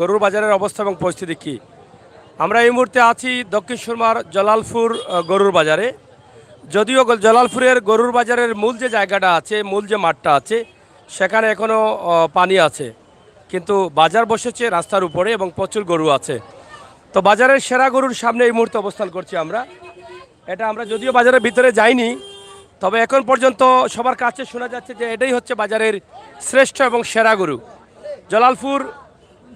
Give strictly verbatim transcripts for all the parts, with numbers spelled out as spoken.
গরুর বাজারের অবস্থা এবং পরিস্থিতি কি। আমরা এই মুহূর্তে আছি দক্ষিণ সুরমার জলালপুর আহ, গরুর বাজারে। যদিও গল- জলালপুরের গরুর বাজারের মূল যে জায়গাটা আছে, মূল যে মাঠটা আছে, সেখানে এখনও পানি আছে, কিন্তু বাজার বসেছে রাস্তার উপরে এবং প্রচুর গরু আছে। তো বাজারের সেরা গরুর সামনে এই মুহূর্তে অবস্থান করছি আমরা। এটা আমরা যদিও বাজারের ভিতরে যাইনি, তবে এখন পর্যন্ত সবার কাছে শোনা যাচ্ছে যে এটাই হচ্ছে বাজারের শ্রেষ্ঠ এবং সেরা গরু। জলালপুর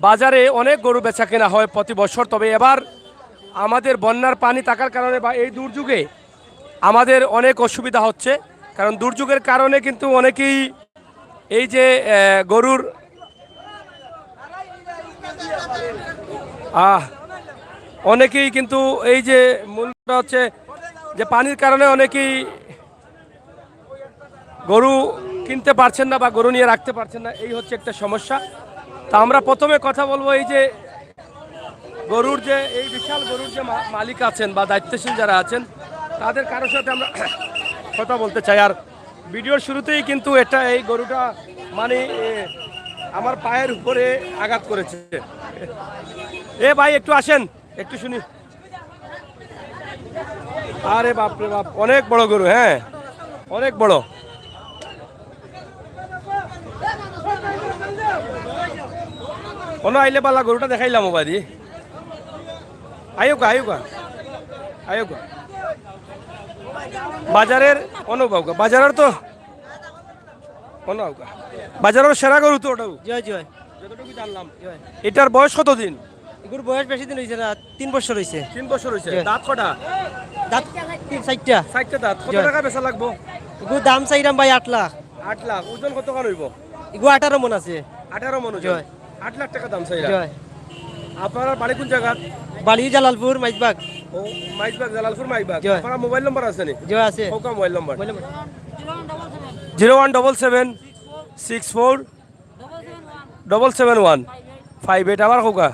বাজারে অনেক গরু বেচা কেনা হয় প্রতি বছর, তবে এবার আমাদের বন্যার পানি থাকার কারণে বা এই দুর্যোগে আমাদের অনেক অসুবিধা হচ্ছে, কারণ দুর্যোগের কারণে কিন্তু অনেকেই এই যে আহ, গরুর আহ, অনেকেই কিন্তু এই যে মূলটা হচ্ছে যে পানির কারণে অনেকেই গরু কিনতে পারছেন না বা গরু নিয়ে রাখতে পারছেন না, এই হচ্ছে একটা সমস্যা। তা আমরা প্রথমে কথা বলবো এই যে গরুর যে এই বিশাল গরুর যে মা- মালিক আছেন বা দায়িত্বশীল যারা আছেন, তাদের কারোর সাথে আমরা কথা বলতে চাই। আর ভিডিওর শুরুতেই কিন্তু এটা এই গরুটা মানে এ, আমার পায়ের উপরে আঘাত করেছে। এ ভাই, একটু আসেন, একটু শুনি। আরে বাপ রে বাপ, অনেক বড় গরু। হ্যাঁ, অনেক বড়। অনো আইলে বালা, গরুটা দেখাইলাম ওবাদি। আইউকা, আইউকা, আইউকা। বাজারের অনুভব, বাজারের তো অনুভব। বাজারের সেরা গরু তো ওটাও। জয় জয়। যতটুকু জানলাম। জয়। এটার বয়স কত দিন? এগুর বয়স বেশি দিন হইছে না, তিন বছর হইছে। তিন বছর হইছে। জয়। দাঁত কটা? দাঁত তিন চারটা। চারটা দাঁত। কত জয়। টাকা বেচা লাগবো? এগুর দাম চাইরাম ভাই আট লাখ। আট লাখ। ওজন কত কান হইব? এগু আঠারো মন আছে। আঠারো মন ওজন। জয়। আট লাখ টাকা দাম চাইরা। জয়। আপনার বাড়ি কোন জায়গা? বাড়ি জালালপুর মাইজবাগ। ও, মাইজবাগ, জালালপুর মাইজবাগ। জয়। আপনার মোবাইল নম্বর আছে নি? জয় আছে। কওকা মোবাইল নম্বর? মোবাইল নম্বর। Zero one double seven six four double seven one five eight. আবার কওকা।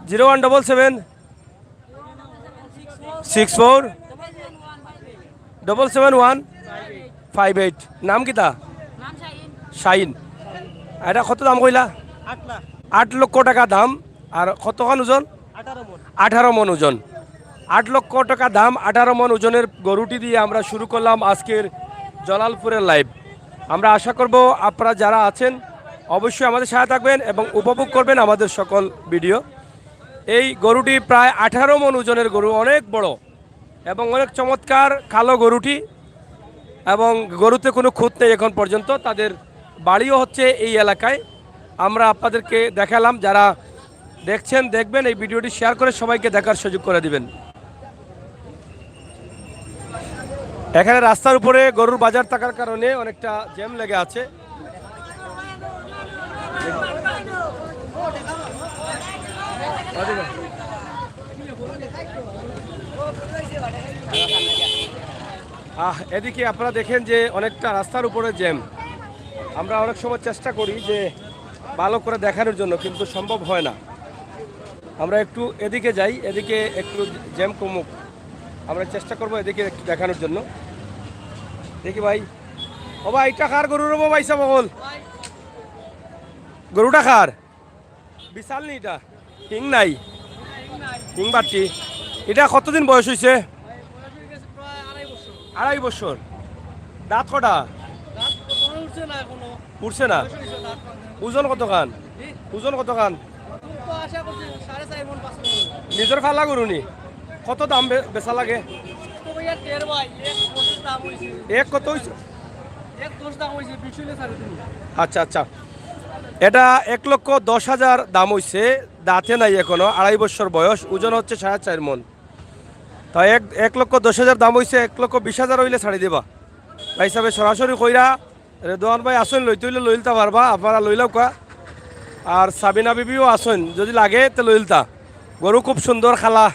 Zero one double seven six four double seven one five eight. নাম কিতা? নাম শাহিন। শাহিন। এটা কত দাম কইলা? আট লাখ। আট লক্ষ টাকা দাম। আর কতখান ওজন? আঠারো মন। আঠারো মন ওজন। আট লক্ষ টাকা দাম, আঠারো মন ওজনের গরুটি দিয়ে আমরা শুরু করলাম আজকের জলালপুরের লাইভ। আমরা আশা করব আপনারা যারা আছেন অবশ্যই আমাদের সাথে থাকবেন এবং উপভোগ করবেন আমাদের সকল ভিডিও। এই গরুটি প্রায় আঠারো মন ওজনের গরু, অনেক বড় এবং অনেক চমৎকার কালো গরুটি, এবং গরুতে কোনো খুঁত নেই এখন পর্যন্ত। তাদের বাড়িও হচ্ছে এই এলাকায়। আমরা আপনাদেরকে দেখালাম, যারা দেখছেন দেখবেন, এই ভিডিওটি শেয়ার করে সবাইকে দেখার সুযোগ করে দিবেন। এখানে রাস্তার উপরে গরুর বাজার থাকার কারণে অনেকটা জ্যাম লেগে আছে। আহ, এদিকে আপনারা দেখেন যে অনেকটা রাস্তার উপরে জ্যাম। আমরা অনেক সময় চেষ্টা করি যে ভালো করে দেখানোর জন্য, কিন্তু সম্ভব হয় না। আমরা একটু এদিকে যাই, এদিকে একটু জ্যাম কমুক, আমরা চেষ্টা করব এদিকে একটু দেখানোর জন্য। দেখি ভাই, ও ভাই, এটা কার গরু রে ভাই সাব অকল? গরুটা কার? বিশাল নি এটা? হিং নাই? হিং বাট্টি। এটা কতদিন বয়স হইছে? আড়াই বছর। দাঁত কটা? উঠছে না? ওজন কতখান? ওজন কতখান? নিজর ফালা গরু নি? কত দাম বে-, বেচা লাগে? এক কত হইছে? আচ্ছা, আচ্ছা। এটা এক লক্ষ দশ হাজার দাম হইছে, দাঁতে নাই এখনো, আড়াই বছর বয়স, ওজন হচ্ছে সাড়ে চার মন। তা এক, এক লক্ষ দশ হাজার দাম হইছে, এক লক্ষ বিশ হাজার হইলে ছাড়ি দিবা। ভাই সাবে সরাসরি কইরা, রেদওয়ান ভাই আসইন, লইতে হইলে লইলতা পারবা, আপনারা লইলাউক্কা। আর সাবিনা বিবিও আসইন, যদি লাগে তে লইলতা। গরু খুব সুন্দর, খালা,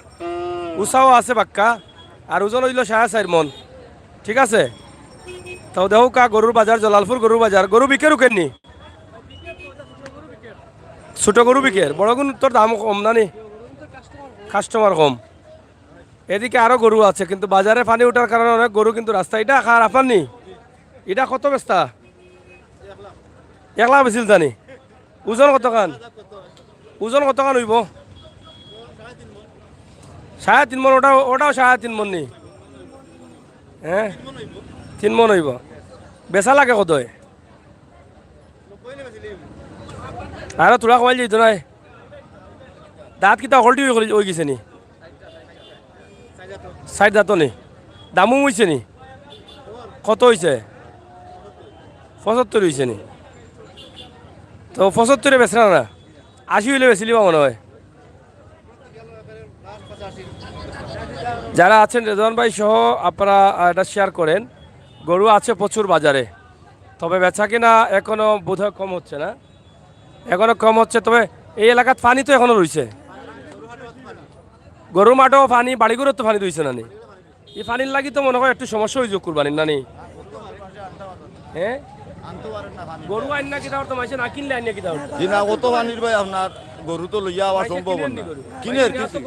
উষাও আছে বাক্কা, আর ওজন হইল সাড়ে চার মন। ঠিক আছে, তো দেখউক্কা গরুর বাজার, জলালপুর গরুর বাজার। গরু বিকের উকের নি? ছোট গরু বিকের, বড় গরু তোর দাম কম না নি? কাস্টমার কম। এদিকে আরো গরু আছে, কিন্তু বাজারে পানি উঠার কারণে অনেক গরু কিন্তু রাস্তা। এটা কার, আপনার নি? এটা কত বেচতা? এক লাখ বেচিল জানি। ওজন কতখান? ওজন কতখান অইবো? সাড়ে তিন মণ। ওটাও, ওটাও সাড়ে তিন মণ নি? হ্যাঁ, তিন মণ অইবো। বেচা লাগে কত? আরো থুড়া কমাইল যাইতো নায়? দাঁত কিতা হকলটি অই গেছে নি? ষাইট দাঁত নি? দামও অইছে নি? কত অইছে? পঁচাত্তর অইছে নি? তো পঁচাত্তরে বেচরা না, আশি অইলে বেচিলিবা মনে হয়। যারা আছেন রেজওয়ান ভাই সহ আপনারা, আহ, এটা শেয়ার করেন। গরু আছে প্রচুর বাজারে, তবে বেচা কিনা এখনো বোধহয় কম হচ্ছে না, এখনো কম হচ্ছে। তবে এই এলাকাত পানি তো এখনো রইছে, গরুর মাঠেও পানি, বাড়িঘরও তো পানি রইছে না নি? এই পানির লাগি তো মনে হয় একটু সমস্যা অইছে কুরবানির, না নি? হ্যাঁ, গরু আইন না কিতা করতো, মাইসে না কিনলে আইন না কিতা করতো? জি না, অত পানির ভাই আপনার গরু তো লইয়া আওয়া সম্ভব না। কিনে আর কিছু,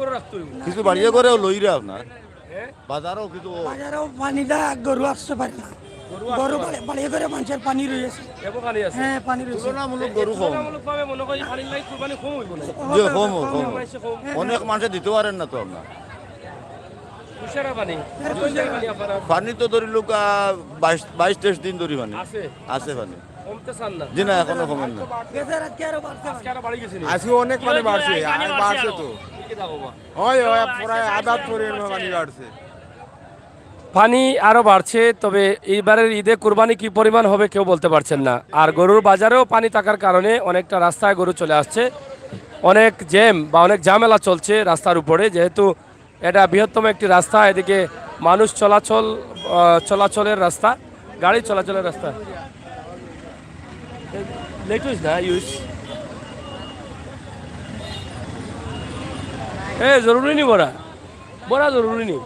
কিছু বাড়িয়ে করেও লইরে আপনার। বাজারও কিছু বাজারেও পানি দা গরু আসতে পারে না। গরু বাড়ি, বাড়ি করে মানুষের পানি রয়েছে। এবার পানি আছে। হ্যাঁ, পানি রয়েছে। তুলনামূলক গরু কম। তুলনামূলকভাবে মনে করি পানির লাগি কুরবানি কম অইবো না? জি, কম, কম। মাইসে কম। অনেক মানুষে দিতে পারেন না তো আপনার। কুশারা পানি। পানি তো ধরি লোক, আহ, বাইশ, বাইশ তেইশ দিন ধরি পানি আছে। আছে পানি। কমতে চান না? জি না, এখনো কমে না। আজকে আরো বাড়ছে। আজকে আরো বাড়ি গেছে নি? আজকে অনেক পানি বাড়ছে, আর বাড়ছে তো। কি দাম বাবা? হয়, হয়, প্রায় আধা পরিমাণ পানি বাড়ছে। পানি আরো বাড়ছে, তবে এইবারের ঈদে কুরবানি কি পরিমাণ হবে কেউ বলতে পারছেন না। আর গরুর বাজারেও পানি থাকার কারণে অনেকটা রাস্তায় গরু চলে আসছে। অনেক জ্যাম বা অনেক ঝামেলা চলছে রাস্তার উপরে, যেহেতু এটা বৃহত্তম একটি রাস্তা, এদিকে মানুষ চলাচল, আহ, চলাচলের রাস্তা, গাড়ি চলাচলের রাস্তা। লেটুস না ইউজ। এ, জরুরি নি বড়া? বড়া জরুরি নি?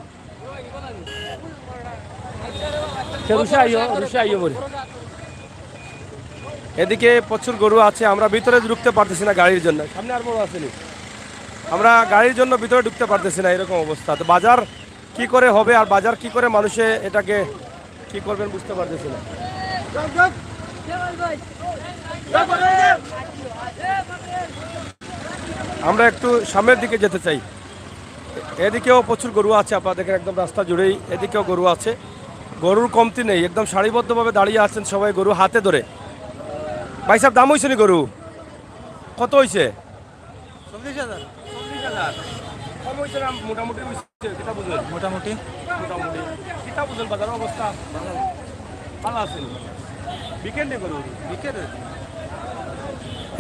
সে রুশে আইও, রুশে আইও বলে। এদিকে প্রচুর গরু আছে, আমরা ভিতরে ঢুকতে পারতেছি না গাড়ির জন্য। সামনে আর বড় আছে নি? আমরা গাড়ির জন্য ভিতরে ঢুকতে পারতেছি না, এরকম অবস্থা। তো বাজার কি করে হবে আর বাজার কি করে মানুষে এটাকে কি করবেন বুঝতে পারতেছি না। আমরা একটু সামনের দিকে যেতে চাই। এদিকেও প্রচুর গরু আছে, আপনারা দেখেন একদম রাস্তা জুড়েই এদিকেও গরু আছে। গরুর কমতি নেই, একদম সারিবদ্ধভাবে দাঁড়িয়ে আছেন সবাই গরু হাতে ধরে। ভাই সাহেব, দাম অইছে নি গরু? কত অইছে? চল্লিশ হাজার। চল্লিশ হাজার। কম অইছে না, মোটামুটি অইছে, কিতা বুঝলেন? মোটামুটি। মোটামুটি। কিতা বুঝলেন বাজারের অবস্থা? ভালা আছে নি? বিকেল নি গরু? বিকেল।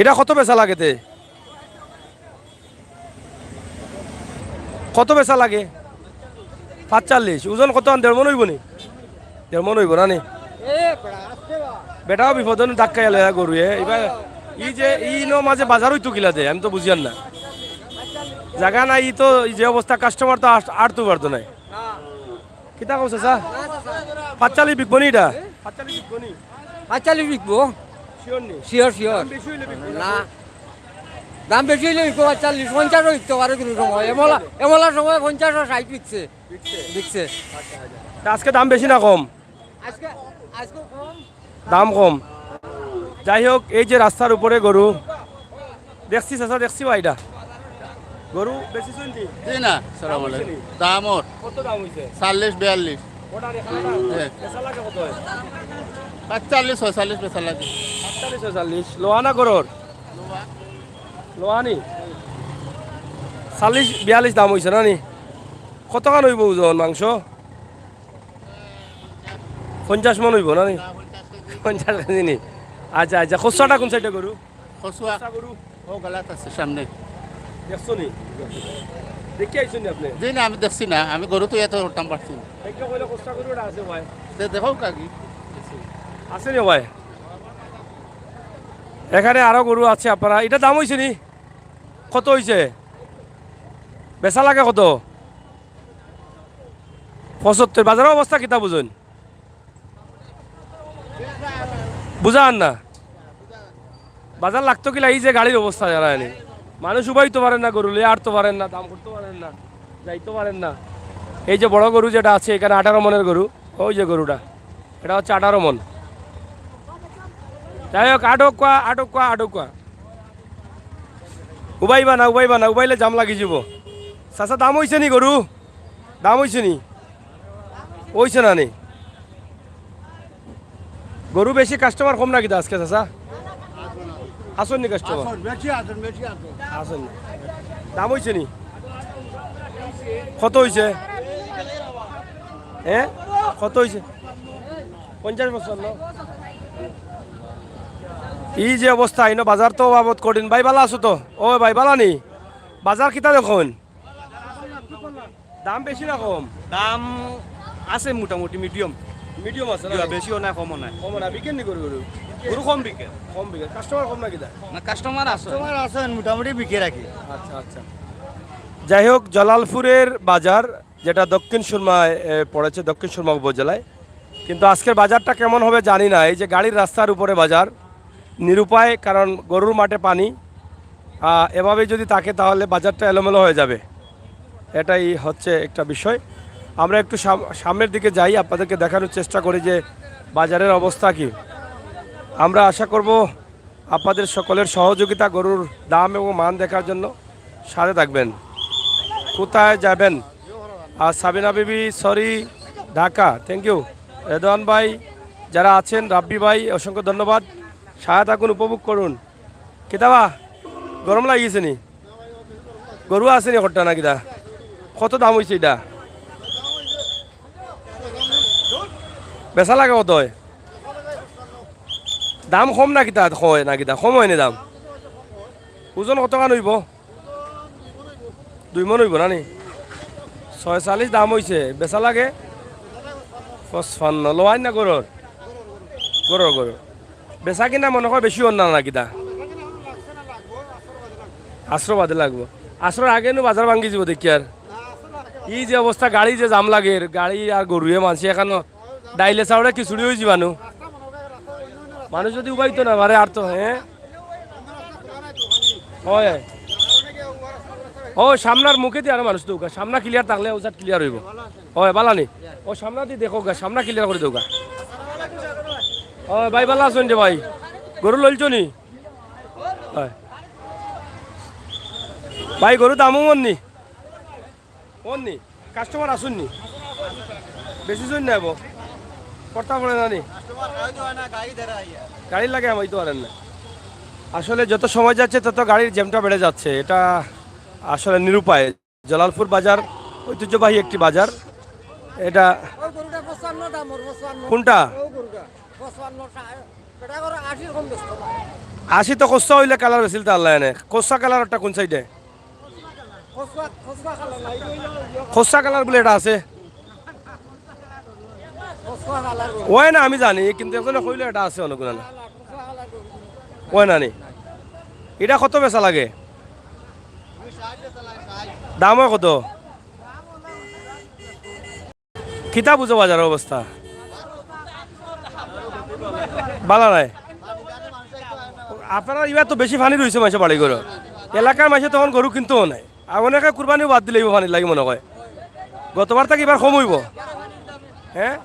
এটা কত বেচা লাগে তে? কত বেচা লাগে? পাঁচচল্লিশ। ওজন কত আন? দেড় মণ অইবো নি? দেড় মণ অইবো না নি? বেটাও বিপদ অইন, ধাক্কা এলে গরুয়ে। এবার ই যে ই ন মাঝে বাজার অইতো কিলা দে, আমি তো বুঝিয়ার না। জাগা নাই, ই তো ই যে অবস্থা, কাস্টমার তো আস-, আটতো পারতো নায়। কিতা কও চাচা? পাঁচচল্লিশ বিকবো নি এটা? পাঁচচল্লিশ বিকবো নি? পাঁচচল্লিশ বিকবো। শিওর নি? Sure, sure. দাম বেশি অইলে বিকবো না? না। দাম বেশি অইলে বিকবো পাঁচচল্লিশ, পঞ্চাশও বিকতে পারে কোনো সময়। এমলা, এমলা সময় পঞ্চাশ আর ষাইট বিকছে। বিকছে? বিকছে। আচ্ছা, আচ্ছা। তা আজকে দাম বেশি না কম? আজকে, আজকে কম। দাম কম। যাই হোক, এই যে রাস্তার উপরে গরু, দেখছি চাচা, দেখছি ভাই এটা। গরু বেশি শুনছি? জি না, সালাম আলাইকুম। দাম ওর কত দাম হইছে? চল্লিশ বিয়াল্লিশ। ওটা রে, খালা? হ্যাঁ। বেচা লাগে কত হয়? পাঁচচল্লিশ, ছয়চল্লিশ বেচা লাগে। পাঁচচল্লিশ, ছয়চল্লিশ। লোয়া না গরুর? লোয়ানি? চল্লিশ বিয়াল্লিশ দাম হইছে না নি? কতখান হইব ওজন মাংস? পঞ্চাশ মণ হইব না নি? পঞ্চাশ কেজি নি? আচ্ছা, আচ্ছা, খসুয়াটা কোন সাইডে গরু? খসুয়া। খসুয়া গরু? ও গালাত আছে সামনে। দেখছো নি? দেখি আইছো নি আপনি? জি না, আমি দেখছি না, আমি গরু তো এত করতাম পারছি না। দেখলে কইলে খসুয়া গরু এটা আছে ভাই। দে-, দেখাও কাকি। আছে নি ভাই? এখানে আরো গরু আছে আপনারা, এটা দাম হইছে নি? কত হইছে? বেচা লাগে কত? পঁচাত্তর। বাজারের অবস্থা কিতা বুঝুন? বুঝান না। বাজার লাগতো কিলা, এই যে গাড়ির অবস্থা জানা নি। মানুষ উবাইতো পারেন না, গরু লইয়া আটতো পারেন না, দাম করতে পারেন না, যাইতো পারেন না। এই যে বড় গরু যেটা আছে এখানে আঠারো মণের গরু, ওই যে গরুটা, এটা হচ্ছে আঠারো মণ। যাই হোক, আটক কোয়া, আটক কোয়া, আটক কোয়া। উবাইবা না, উবাইবা না, উবাইলে জাম লাগি যিবো। চাচা, দাম অইছে নি গরু? দাম অইছে নি? অইছে না নি? গরু বেশি, কাস্টমার কম না কিতা আজকে চাচা? আছইন নি কাস্টমার? আছইন, বেশি আছইন, বেশি আছইন। আছইন নি? দাম অইছে নি? কত অইছে? হ্যাঁ, কত অইছে? পঞ্চাশ, পঞ্চান্ন। ই যে অবস্থা, ইনো বাজার তো বাবদ কঠিন। ভাই, বালা আছো তো? ও ভাই, বালা নি? বাজার কিতা দেখইন? দাম বেশি না কম? দাম আছে মোটামুটি মিডিয়াম। মিডিয়াম আছে না? ইয়া, বেশিও না, কমও না। কমও না, বিকেন নি গরু, গরু? গরু কম বিকে। কম বিকে, কাস্টমার কম না কিতা? না, কাস্টমার আছে। কাস্টমার আছে, মোটামুটি বিকে রাখি। আচ্ছা, আচ্ছা। যাই হোক, জালালপুরের বাজার, যেটা দক্ষিণ সুরমায়, এ, পড়েছে, দক্ষিণ সুরমা উপজেলায়, কিন্তু আজকের বাজারটা কেমন হবে জানি না। এই যে গাড়ির রাস্তার উপরে বাজার, নিরুপায়, কারণ গরুর মাঠে পানি। আহ, এভাবে যদি থাকে তাহলে বাজারটা এলোমেলো হয়ে যাবে, এটাই হচ্ছে একটা বিষয়। আমরা একটু সাম-, সামনের দিকে যাই, আপনাদেরকে দেখানোর চেষ্টা করি যে বাজারের অবস্থা কি। আমরা আশা করব আপনাদের সকলের সহযোগিতা, গরুর দাম এবং মান দেখার জন্য সাথে থাকবেন। কোথায় যাবেন? আর সাবিনা বিবি, সরি, ঢাকা, থ্যাংক ইউ। রেদওয়ান ভাই, যারা আছেন, রাব্বি ভাই, অসংখ্য ধন্যবাদ। সাথে থাকুন, উপভোগ করুন। কিতাবা, গরম লাগি গেছে নি? গরু আছে নি কটা না কিতা? কত দাম অইছে ইটা? বেচা লাগে কত অয়? দাম কম না কিতা, কয় না কিতা, কম অয় নি দাম? ওজন কতখান অইবো? দুই মন অইবো না নি? ছয়চল্লিশ দাম অইছে, বেচা লাগে পঁচপান্ন। লওয়াইন না গরুর? গরুর, গরুর। বেচা কিনা মনে কয় বেশি অর না, না কিতা? আছরর বাদে লাগবো। আছরর আগে নু বাজার ভাঙ্গি যিবো দেখি আর। ই যে অবস্থা, গাড়ি যে জাম লাগের, গাড়ি আর গরুয়ে মানষে এখানো ডাইলে চাউলে খিচুড়ি অই যিবানু। মানুষ যদি উবাইতো না পারে আর তো, হ্যাঁ? অয়। ও, সামনার মুখেদি আরো মানুষ তো উকা। সামনা ক্লিয়ার থাকলে ও সাইড ক্লিয়ার অইবো। অয়, বালা নি? ও, সামনাদি দেখো গা, সামনা ক্লিয়ার করি দেও গা। ও, ভাই, বালা আছইন যে ভাই? গরু লইলছো নি? অয়। ভাই, গরু দামও মন নি? অর নি? কাস্টমার আছইন নি? বেশি জন না এবো? কর্তা পড়ে না নি? গাড়ির লাগে হামাইতো পারেন না। আসলে যত সময় যাচ্ছে তত গাড়ির জ্যামটা বেড়ে যাচ্ছে, এটা আসলে নিরুপায়। জালালপুর বাজার ঐতিহ্যবাহী একটি বাজার। এটা ওই গরুটা পঁচপান্ন দাম, ওর পঁচপান্ন। কোনটা? ওই গরুটা পঁচপান্ন, ষাট। এটা করে আশির কম বেচতো না। আশি তো কষা অইলে কালার বেচিল তো আল্লাহ জানে। কষা কালার ওটা কোন সাইডে? খসুয়া, খসুয়া কালার না, এই যে, এই যে, খসা কালার বলে এটা আছে। খসুয়া কালার বলে। ওই না, আমি জানি, কিন্তু একজনে কইলে এটা আছে অনেকগুলো না। খসুয়া কালার বলে। ওই না নি? এটা কত বেচা লাগে? দাম হয় কত? কিতা বুঝো বাজারর অবস্থা? বালা নাই। আপনারা ইবার তো বেশি পানি রইছে মানষর বাড়ি ঘরো। এলাকার মানষে তখন গরু কিনতোও নাই। আর অনেকে কুরবানিও বাদ দিলে ইবার পানির লাগি মনে হয়। গতবার থাকি ইবার কম অইবো। হ্যাঁ?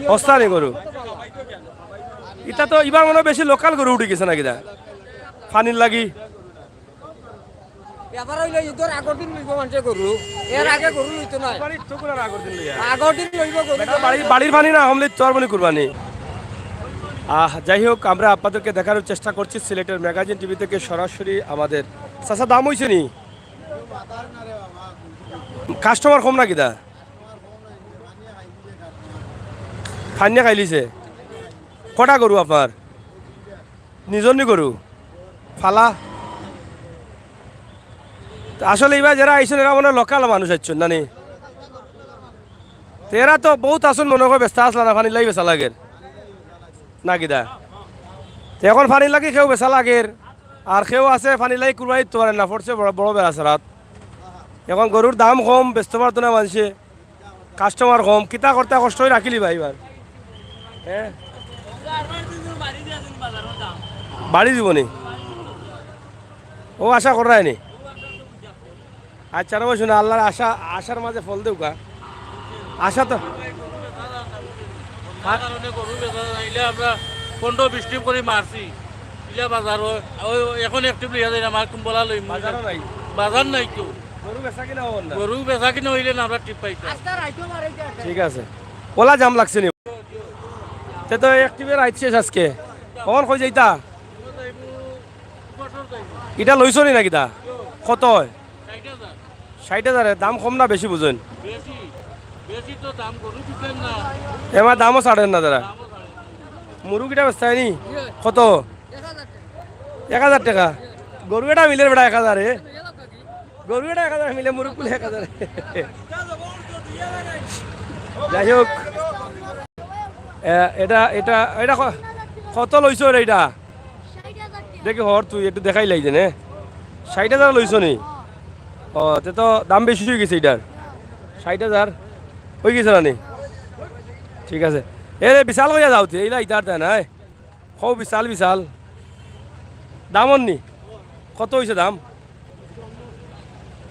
সস্তা নি গরু? ইটা তো ইবার মনে হয় বেশি লোকাল গরু উঠি গেছে নাকি দা? পানির লাগি। ব্যাপার অইলো, ইদর আগর দিন লইবো মানষে গরু, এর আগে গরু লইতো না। কুরবানির তো কুরবানির আগর দিন লইয়া। আগর দিন লইবো গরু। বেটা, বাড়ি, বাড়ির পানি না হমলে তোর মানে কুরবানি। আহ, যাই হোক, আমরা আপনাদেরকে দেখানোর চেষ্টা করছি সিলেটের ম্যাগাজিন টিভি থেকে সরাসরি আমাদের। চাচা, দাম হইছে নি? কাস্টমার কম নাকি দা? ফান্নে খাইলিছে। কটা গরু আপনার? নিজর নি গরু? ফালা? তা আসলে ইবা যারা আইছইন, এরা মনে হয় লোকাল মানুষ আইছইন, না নি? তে এরা তো বহুত আছইন, মনে হয় বেচতা আসলা না, পানির লাগি বেচা লাগের। না কিতা? তে এখন পানির লাগি কেউ বেচা লাগের, আর কেউ আছে পানির লাগি কুরবানি দিতো পারের না, পড়ছে বড়, বড় বেড়া ছাড়াত। এখন গরুর দাম কম, বেচতো পারতো না মানষে। কাস্টমার কম, কিতা করতা কষ্ট অই রাখিলি ভাই এবার। হ্যাঁ? বাড়ি দিব নি? ও আশা করায় নি? আচ্ছা, রে শুনে আল্লাহর আশা, আশার মাঝে ফল দেউকা। আশা তো কারণে গরু বেচা নাইলে আমরা পনেরো বিশ টিপ করে মারছি। ইলা বাজার অয়, অউ অখন একটিভ লইয়া যাইরাম, আর কুম্বলা লইমু। বাজারও নাই? বাজার নাই তো। গরু বেচা কিনা অর না? গরু বেচা কিনা অইলে না আমরা টিপ পাইতাম। ঠিক আছে, অলা জাম লাগছে নি? তে তো একটিভর রাইত শেষ আজকে। অখন কই যাইতা? ইটা লইছো নি না কিতা? কত অয়? ষাইট হাজার। ষাইট হাজারে দাম কম না বেশি বুঝইন? বেশি, বেশি তো দাম, গরু দিতেন না। এবার দামও ছাড়েন না তারা। দামও ছাড়েন না। মুরুগ ইটা বেচতায় নি? কত? এক হাজার টেকা। গরু এটা মিলের বেটা এক হাজারে। গরু এটা এক হাজার মিলে, মুরুগ কুলে এক হাজার। যাই হোক, এ, এটা, এটা, এটা ক-, কত লইছো রে এটা? দেখি হর তুই একটু দেখাইলাই যে নে। ষাইট হাজার লইছো নি? ও, তে তো দাম বেশি অই গেছে এটার। ষাইট হাজার অই গেছে না নি? ঠিক আছে। এ রে, বিশাল কইয়া যাও তে, এইলা ইতার তাই না? কও বিশাল, বিশাল। দাম অর নি? কত অইছে দাম?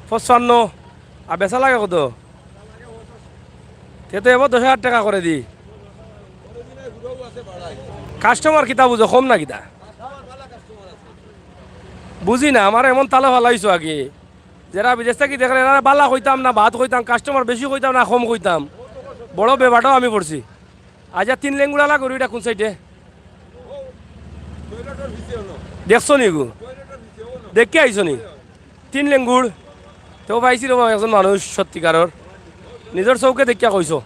পঁচপান্ন। আর বেচা লাগে কত? তে তো এবার দশ হাজার টেকা করে দি। কাস্টমার কিতা বুঝো, কম না কিতা? বুঝি না, আমার এমন তালে ফালাইছো আগে। যারা বিদেশ থাকি দেখরা, এরা বালা কইতাম না বাদ কইতাম, কাস্টমার বেশি কইতাম না কম কইতাম, বড় বেবাটাও আমি পড়ছি। আচ্ছা, তিন লেঙ্গুড়ালা গরু, এটা কোন সাইডে? দেখছো নি গো? দেখি আইছো নি? তিন লেঙ্গুড়। তেও পাইছি রে বাবা, একজন মানুষ সত্যিকারর। নিজর চউখে দেখিয়া কইছো।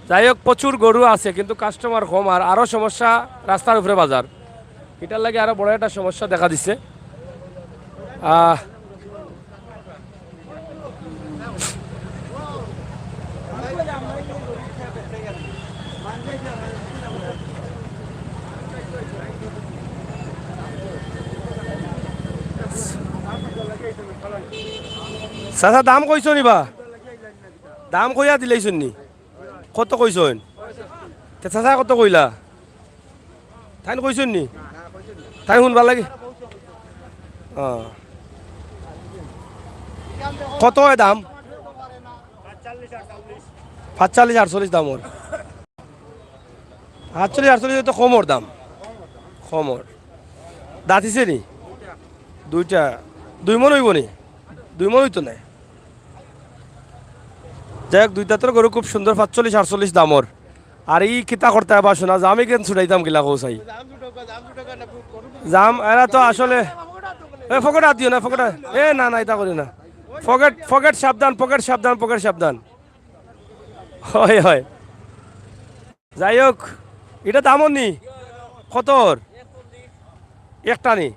যাই হোক, প্রচুর গরু আছে, কিন্তু কাস্টমার কম, আর আরো সমস্যা রাস্তার উপরে বাজার। এটার লাগি আরো বড় একটা সমস্যা দেখা দিছে। আহ, চাচা, দাম কইছো নি বা? দাম কইয়া দিলাইছইন নি? কত কইছইন? তে চাচা কত কইলা? তাইন কইছইন নি? তাইন হুনবার লাগি? অ। কত অয় দাম? পাঁচচল্লিশ আটচল্লিশ দাম অর। আটচল্লিশ আটচল্লিশ তো কমর দাম। কমর। দাঁতিছে নি? দুইটা। দুই মন অইবো নি? দুই মন অইতো নায়। যাই হোক, দুই দাঁতর গরু খুব সুন্দর, পাঁচচল্লিশ আটচল্লিশ দামর। আর ই কিতা করতে আবার শোনা, জামে কেন ছুটাইতাম কিলা কও চাই? জাম, এরা তো আসলে, এ, ফকেট আত দিও না, ফকেট আত, এ, না, না, ইতা করিও না। ফকেট, ফকেট সাবধান, ফকেট সাবধান, ফকেট সাবধান। অয়, অয়। যাই হোক, ইটা দাম অর নি? কত অর? একটা নি?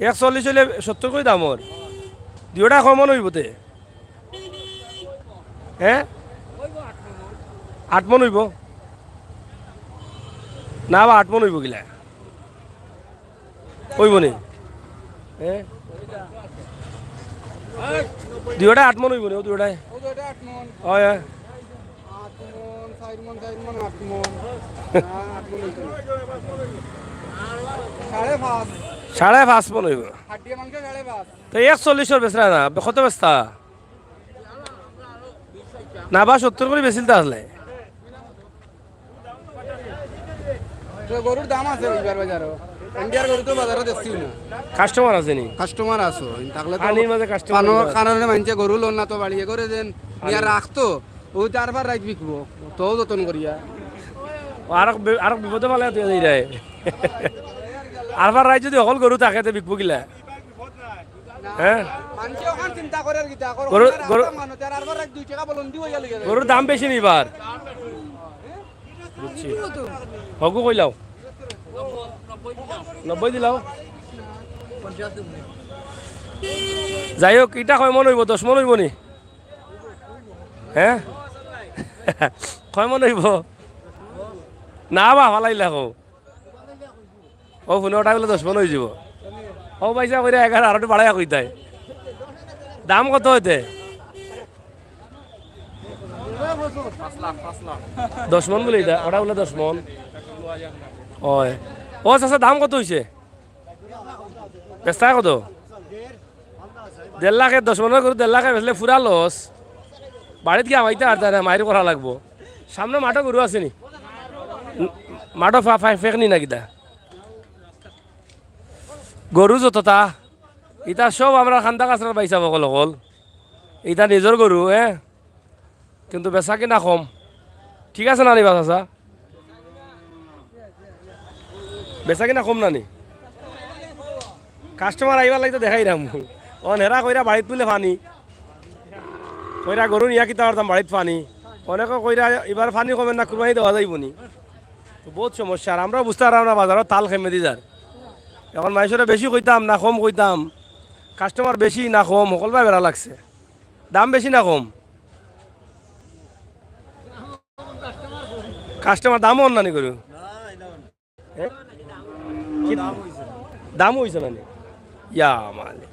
একচল্লিশ অইলে সত্তর করি দাম অর। দুইওটা কয় মন অইবো তে? হে? আট মন অইবো? না বা, আট মন অইবো কিলা? অইবো নি? হে? দুইওটায় আট মন অইবো নি, অউ দুইওটায়? অউ দুইওটায় আট মন। অয়, অয়। আট মন, চাইর মন, চাইর মন, আট মন। না, আট মন অইতো না। সাড়ে পাঁচ। সাড়ে পাঁচ মন অইবো। হাড্ডি মাংস সাড়ে পাঁচ। তো একচল্লিশর বেচরা না, কত বেচতা? না বা, সত্তর করি বেচিলতা আসলে। তো গরুর দাম আছে ইবার বাজারো। ইন্ডিয়ার গরু তো বাজারো দেখছি না। কাস্টমার আছে নি? কাস্টমার আছে। তাহলে তো পানির মাঝে কাস্টমার পানোর আছে। কারণে মানষে গরু লন না তো বাড়িয়ে করে দেন। নিয়া পানি। রাখতো। অউ তো আরবার রাইত বিকবো। তো যতন করিয়া। ও আরক বি-, আরক বিপদে ফালাইয়া তুই যাই রে। আরবার রাইত যদি হকল গরু থাকে, তে বিকবো কিলা? হে? মানষে অখান চিন্তা করের কিতা, গরু, গরু, মানুষ আর আরবার এক দুই টেকা বলন্দি অইয়া লইয়া যায়। গরুর দাম বেশি নি ইবার? বুঝছি। হগু কইলাও? নব্বই দিলাও? যাই হোক, ইটা কয় মন অইবো? দশ মন অইবো নি? হে? কয় মন অইবো? না বা, ফালাইলা কও। ও, হুনো, ওটা অইলে দশ মন অইযিবো। ও, পয়সা কইরা এগারো, আরো একটু বাড়াইয়া কইতায়। দাম কত অইতে? দশ মন বুলে ইটা, ওটা অইলে দশ মন। অয়। ও, চাচা, দাম কত অইছে? বেচতা কত? দেড় লাখে, দশ মনর গরু দেড় লাখে বেচলে পুরা লস। বাড়িত গিয়া হামাইতা পারতা না, মাইর করা লাগবো। সামনে মাঠো গরু আছে নি? উম, মাঠো ফা-, ফা-, ফেক নি না কিতা? গরু যততা, ইতা সব আমরার কান্দা কাছরার ভাইসাব অকল অকল। ইতা নিজর গরু, এ? কিন্তু বেচা কিনা কম। ঠিক আছে না নি বা চাচা? বেচা কিনা কম না নি? কাস্টমার আইবার লাগি তো দেখাইরাম। অন হেরা কইরা বাড়িত বুলে পানি। কইরা গরু নিয়া কিতা করতাম বাড়িত পানি। অনেকে কইরা ইবার পানি কমের না, কুরবানি দেওয়া যাইবো নি। তো বউত সমস্যা। আর আমরাও বুঝতাম পাররাম না বাজারো তাল কেমনে দি যার। অখন মানষরে বেশি কইতাম না কম কইতাম, কাস্টমার বেশি না কম, হকলবায় বেড়া লাগছে। দাম বেশি না কম? কাস্টমার দামও অর না নি গরু? এ? কি দাম অইছে না নি? ইয়া মালে।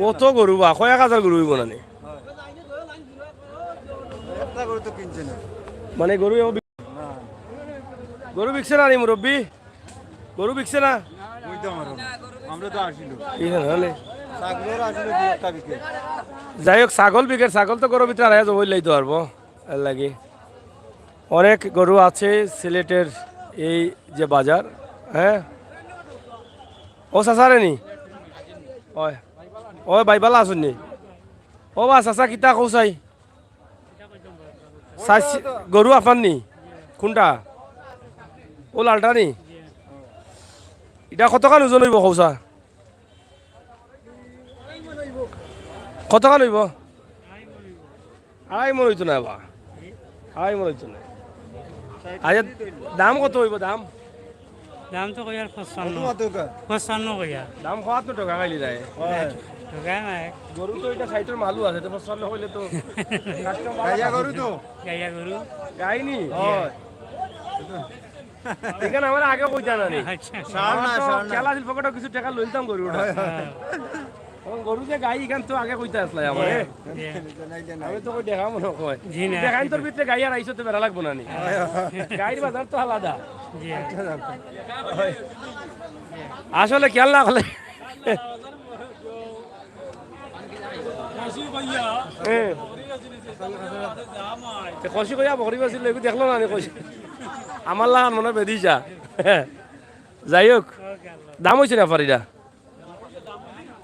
অত গরু বা, কয়েক হাজার গরু অইবো না নি? একটা গরু তো কিনছে না। মানে গরু এও বিক-, না। গরু বিকছে না নি মুরব্বি? গরু বিকছে না? বুঝতে পারো না। আমরা তো আসিল। এই না, না, না। ছাগলর আসিল কি একটা বিকে। যাই হোক, ছাগল বিকের, ছাগল তো গরুর ভিতরে আড়াইয়া যাবো, ইলাই তো পারবো। এর লাগি। অনেক গরু আছে সিলেটের এই যে বাজার, হ্যাঁ? ও চাচা রে নি? ওই, ওই ভাই, ভালা আছইন নি? ও বা চাচা, কিতা কও চাই? চাইছি, গরু আপনার নি? কোনটা? ও লালটা নি? ইটা কতখান ওজন অইবো কও চা? কতখান অইবো? আড়াই মণ অইতো না বা। আড়াই মণ অইতো না। আচ্ছা, দাম কত অইবো দাম? দাম তো কইয়ার পঁচপান্ন। কত মাত্র কা? পঁচপান্ন কইয়ার। দাম কত তো ঠকা খাইলি যায়? হয়। ঠকা নাই। গরু তো ইটা ষাইটর মালও আছে, তো পঁচপান্ন কইলে তো গাইয়া গরু তো? গাইয়া গরু। গাই নি? হয়। ইখান আমার আগে কইতা না নি? আচ্ছা। সার না, আমার তো সার না। খেলা আছিল, পকেটো কিছু টেকা লইলতাম গরু ওটা। হয়, হয়। হ্যাঁ। এখন গরু যে গাই, ইখান তো আগে কইতা আসলাই আমার, হ্যাঁ, এ? জি। আমি তো কই দেখা মনে কয়। জি না। দেখাইন তোর ভিতরে গাই আর আইসো তো বেড়া লাগবো না নি? হয়, হয়। গাইর বাজার তো আলাদা। জি। আচ্ছা, আচ্ছা। হয়। আসলে খেয়াল না করলে। হ্যাঁ। তে কষি কইয়া বকরি বেচিল, এগু দেখলো না নি কষি? আমার লাগান মনে বেদিছা। যাই হোক, দাম অইছে না ফারিটা?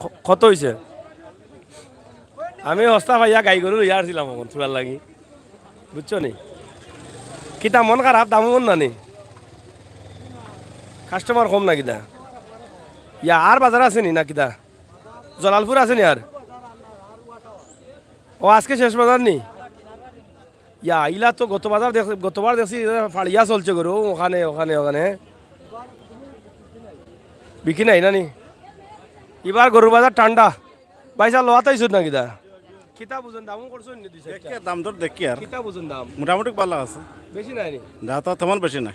ক-, কত অইছে? আমি হস্তা পাইয়া গাই গরু লইয়া আসছিলাম এখন, থুড়ার লাগি। বুঝছো নি? কিতা মন খারাপ, দাম অর না নি? কাস্টমার কম না কিতা? ইয়া, আর বাজার আছে নি না কিতা? জলালপুর আছে নি আর? ও, আজকে শেষ বাজার নি? ইয়া, ইলা তো গত বাজার দেখ-, গতবার দেখছি, এরা ফাড়িয়া চলছে গরু, ওখানে, ওখানে, ওখানে। বিকি নাই না নি? ইবার গরুর বাজার ঠান্ডা। ভাইসাব, লওয়াত আইছইন না কিতা? কিতা বুঝইন, দাম করছইন নি দুই চাইরটা? দেখি আর দাম দর দেখি আর। কিতা বুঝইন দাম? মোটামুটি ভালা আছে। বেশি নাই নি? না, তো তেমন বেশি নাই।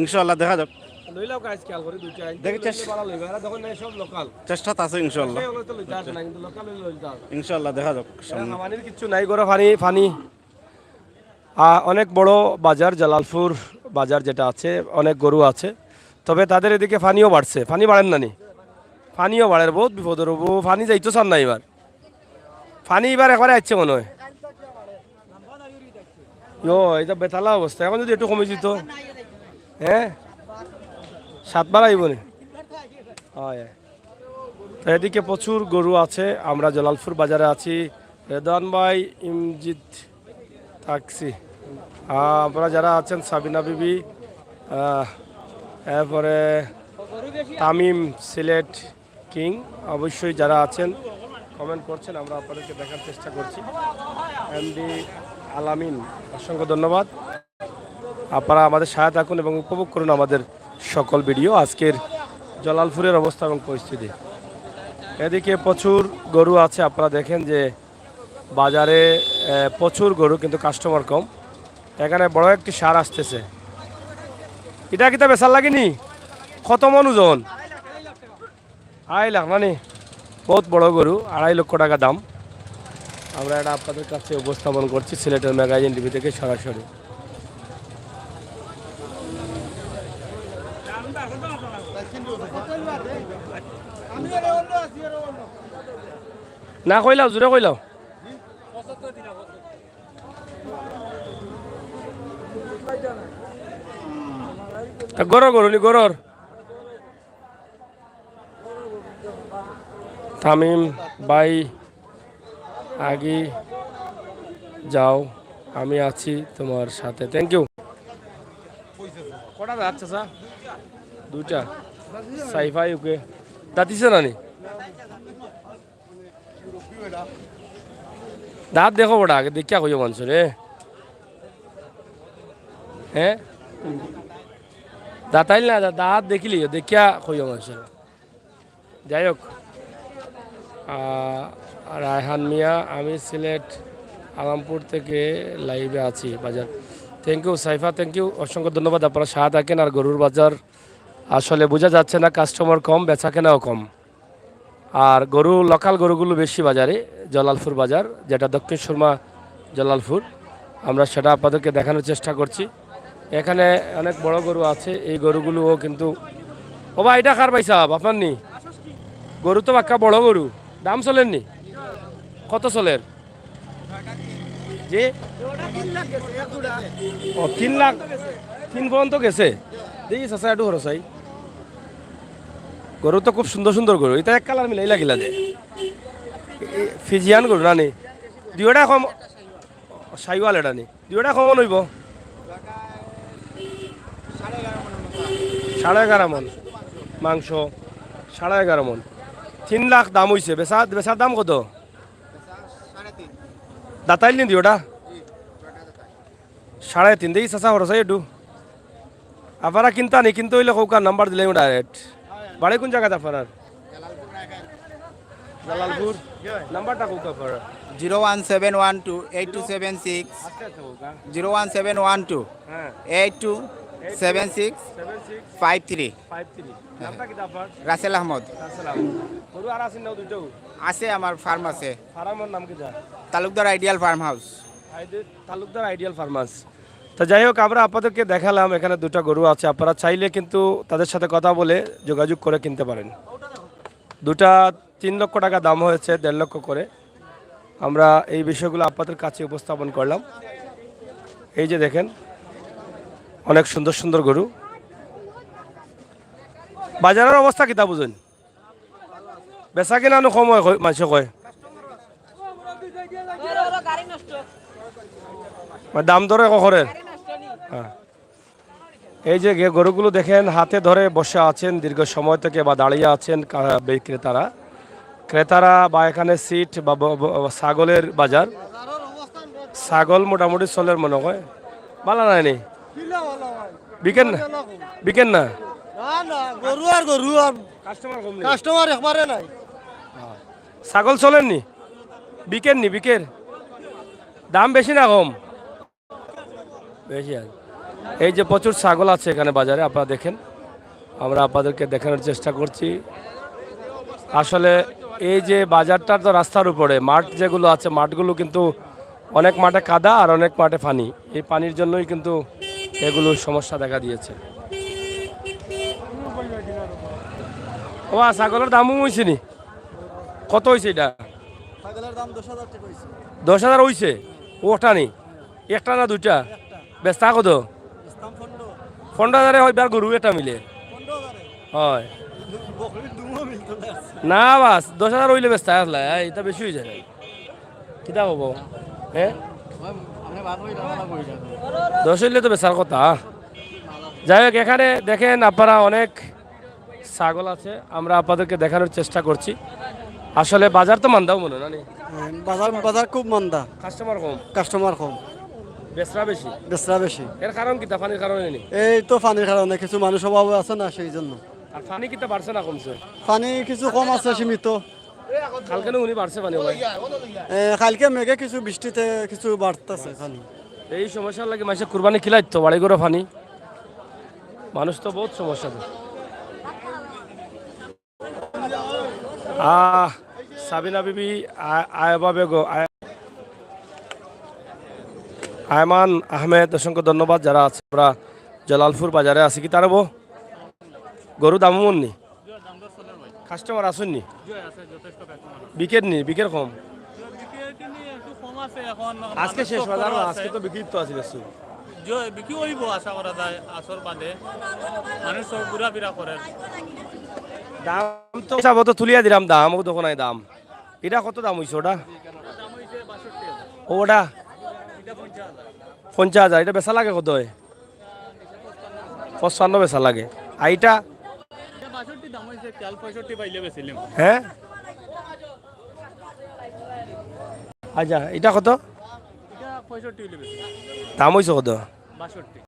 ইনশাআল্লাহ দেখা যাক। লইলাও guys, খেয়াল করি দুইটা। দেখি লইলে চেষ্টা ভালা লইবা। এরা দেখো না, সব local। চেষ্টাত আছে ইনশাআল্লাহ। সেই হলে তো লইতে আসে না, কিন্তু local হইলে লইতে আসে। ইনশাআল্লাহ দেখা যাক সামনে। পানির কিচ্ছু নাই, গরু পানি, পানি। আহ, অনেক বড় বাজার, জালালপুর বাজার যেটা আছে, অনেক গরু আছে। তবে তাদের এদিকে পানিও বাড়ছে। পানি বাড়ের না নি? পানিও বাড়ের, বউত বিপদর অইবো। পানি যাইতো চার না ইবার। পানি ইবার একবারে আইছে মনে হয়। ইয়ো, ইটা বেতালা অবস্থা। এখন যদি একটু কমি যেত, হ্যাঁ? সাতবার আইবো নি? হয়, হয়। তো এদিকে প্রচুর গরু আছে। আমরা জালালপুর বাজারে আছি। রেদওয়ান ভাই, ইমজিদ, তাকসি। আহ, আপনারা যারা আছেন, সাবিনা বিবি, আহ, এরপরে তামিম, সিলেট কিং, অবশ্যই যারা আছেন comment করছেন, আমরা আপনাদেরকে দেখার চেষ্টা করছি। এমডি আলামিন, অসংখ্য ধন্যবাদ। আপনারা আমাদের সাথে থাকুন এবং উপভোগ করুন আমাদের সকল ভিডিও। আজকের জালালপুরের অবস্থা এবং পরিস্থিতি, এদিকে প্রচুর গরু আছে। আপনারা দেখেন যে বাজারে, আহ, প্রচুর গরু, কিন্তু কাস্টমার কম। এখানে বড় একটি সার আসতেছে। ইটা কিতা বেচার লাগি নি? কত মণ ওজন? আড়াই লাখ না নি? বউত বড় গরু, আড়াই লক্ষ টাকা দাম। আমরা এটা আপনাদের কাছে উপস্থাপন করছি সিলেটের ম্যাগাজিন টিভি থেকে সরাসরি। না কইলাও, জুরে কইলাও। তা গরর গরু নি, গরর। তামিম ভাই, আগে যাও, আমি আছি তোমার সাথে। Thank you. কটা দাঁত চাচা? দুইটা। সাইফা ইউকে দাঁতিছে না নি? দাঁত দেখো বড়া, আগে দেখিয়া কইও মানুষরে। হ্যাঁ, দাঁতাইল না, দা- দাঁত দেখিলিও, দেখিয়া কইও মানুষরে। যাই হোক, আহ, রায়হান মিয়া, আমি সিলেট আলমপুর থেকে লাইভে আছি বাজার। Thank you Saifa, thank you, অসংখ্য ধন্যবাদ। আপনারা সাথে থাকেন। আর গরুর বাজার আসলে বোঝা যাচ্ছে না, কাস্টমার কম, বেচা কেনাও কম। আর গরু, লোকাল গরুগুলো বেশি বাজারে, জলালপুর বাজার, যেটা দক্ষিণ সুরমা জলালপুর, আমরা সেটা আপনাদেরকে দেখানোর চেষ্টা করছি। এখানে অনেক বড় গরু আছে, এই গরুগুলোও কিন্তু। ও ভাই, এটা কার ভাই সাহেব, আপনার নি? গরু তো বাক্কা বড় গরু, দাম চলের নি? কত চলের? জি? ও, তিন লাখ, তিন পর্যন্ত গেছে। দেখি চাচা, একটু খরচ হয়। গরু তো খুব সুন্দর সুন্দর গরু, এটা এক কালার মিলাই লাগিলা যে। এ, ফিজিয়ান গরু না নি? দুইটা কম, শাহিওয়াল এটা নি? দুইটা কম অইব? সাড়ে এগারো মন মাংস, সাড়ে এগারো মন। তিন লাখ দাম হইছে, বেচা, বেচার দাম কত? দাঁতাইল নি দুইটা? সাড়ে তিন। দেখি চাচা, খরচ হয় একটু। আপনারা কিনতা নি, কিনতে হইলে কউকা, নাম্বার দিলাম ডাইরেক্ট। বাড়ি কোন জায়গাত আপনার? জালালপুর। নাম্বারটা কউকা আপনার? Zero one seven one two eight two seven six. আচ্ছা, আচ্ছা, কউকা। Zero one seven one two eight two seven six five three. Five three. নামটা কিতা আপনার? রাসেল আহমদ। রাসেল আহমদ। গরু আর আছে না দুটো? আছে, আমার ফার্ম আছে। ফার্মর নাম কিতা? Talukdar ideal farm house. ID-, Talukdar ideal farm house. তো যাই হোক, আমরা আপনাদেরকে দেখালাম, এখানে দুটো গরু আছে, আপনারা চাইলে কিন্তু তাদের সাথে কথা বলে যোগাযোগ করে কিনতে পারেন। দুটা তিন লক্ষ টাকা দাম হয়েছে, দেড় লক্ষ করে। আমরা এই বিষয়গুলো আপনাদের কাছে উপস্থাপন করলাম। এই যে দেখেন, অনেক সুন্দর সুন্দর গরু। বাজারের অবস্থা কিতা বুঝেন? বেচা কিনা নু কম হয়, কয়, মানষে কয়। মানে দাম দরে কখরের। হ্যাঁ। এই যে গে-, গরুগুলো দেখেন, হাতে ধরে বসে আছেন দীর্ঘ সময় থেকে বা দাঁড়িয়ে আছেন কা-, বিক্রেতারা। ক্রেতারা বা এখানে সিট বা ব-, ব-, ছাগলের বাজার, ছাগল মোটামুটি চলের মনে হয়। ভালা নায় নি? বিকেন না? বিকেন না? না, না, গরু আর গরু আর কাস্টমার কম নি? কাস্টমার একবারে নাই। ছাগল চলের নি? বিকের নি, বিকের? দাম বেশি না কম? বেশি আছে। এই যে প্রচুর ছাগল আছে এখানে বাজারে, আপনারা দেখেন, আমরা আপনাদেরকে দেখানোর চেষ্টা করছি। আসলে এই যে বাজারটা তো রাস্তার উপরে, মাঠ যেগুলো আছে, মাঠগুলো কিন্তু অনেক মাঠে কাদা আর অনেক মাঠে পানি। এই পানির জন্যই কিন্তু এগুলো সমস্যা দেখা দিয়েছে। ও, ছাগলের দামও হইছে নি? কত হইছে এটা? ছাগলের দাম দশ হাজার টাকা হইছে। দশ হাজার হইছে? ওটা নি? একটা না দুইটা? একটা। বেচতা কত? বেচতাম পনেরো। পনেরো হাজারে হয়, এবার গরু এটা মিলে। পনেরো হাজারে? হয়। বকরির দুমও মিলতো না। না বাস, দশ হাজার হইলে বেচতা আসলে, এই, এটা বেশি হয়ে যায় না? কিতা হবো? হ্যাঁ? আমরা বাদ হইলে আমরা কই যাবো? দশ হইলে তো বেচার কথা। যাই হোক, এখানে দেখেন আপনারা অনেক ছাগল আছে, আমরা আপনাদেরকে দেখানোর চেষ্টা করছি। আসলে বাজার তো মান্দাও মনে হয় না নি? হ্যাঁ, বাজার, বাজার খুব মান্দা। কাস্টমার কম? কাস্টমার কম। বেচরা বেশি? বেচরা বেশি। এর কারণ কিতা? পানির কারণে নি? এই তো পানির কারণে, কিছু মানুষ অভাবে আছে না, সেই জন্য। আর পানি কিতা বাড়ছে না কমছে? পানি কিছু কম আছে, সীমিত। কালকে না উনি বাড়ছে পানি ভাই? এ, কালকে মেঘে কিছু বৃষ্টিতে কিছু বাড়তেছে পানি। এই সমস্যার লাগি মাইনষে কুরবানি কিলাইতো বাড়ি ঘরে পানি। মানুষ তো বহুত সমস্যা তো। আহ, সাবিনা বিবি, আ-, আয়বা বেগম, আয়-, আয়মান আহমেদ, অসংখ্য ধন্যবাদ। যারা আছে, আমরা জালালপুর বাজারে আছি। কিতা রে বো? গরু দাম মন নি? কাস্টমার আছইন নি? বিকের নি, বিকের কম? আজকে শেষ বাজার, আজকে তো বিক্রি তো আছে বেশি। বিক্রি হইব আশা করা যায়, আসর বাদে মানুষ সব ঘোরাফেরা করে। দাম তো হিসাব তো তুলিয়া দিলাম দাম, ও দেখো নাই দাম। ইটা কত দাম অইছে ওটা? ওটা পঞ্চাশ হাজার। ইটা বেচা লাগে কত অয়? পঁচপান্ন বেচা লাগে। আর ইটা? ইটা বাষট্টি দাম অইছে, কাল পঁয়ষট্টি পাইলে বেচিলিমু। হ্যাঁ? আচ্ছা, ইটা কত? ইটা পঁয়ষট্টি অইলে বেচিলিমু। দাম অইছে কত? বাষট্টি।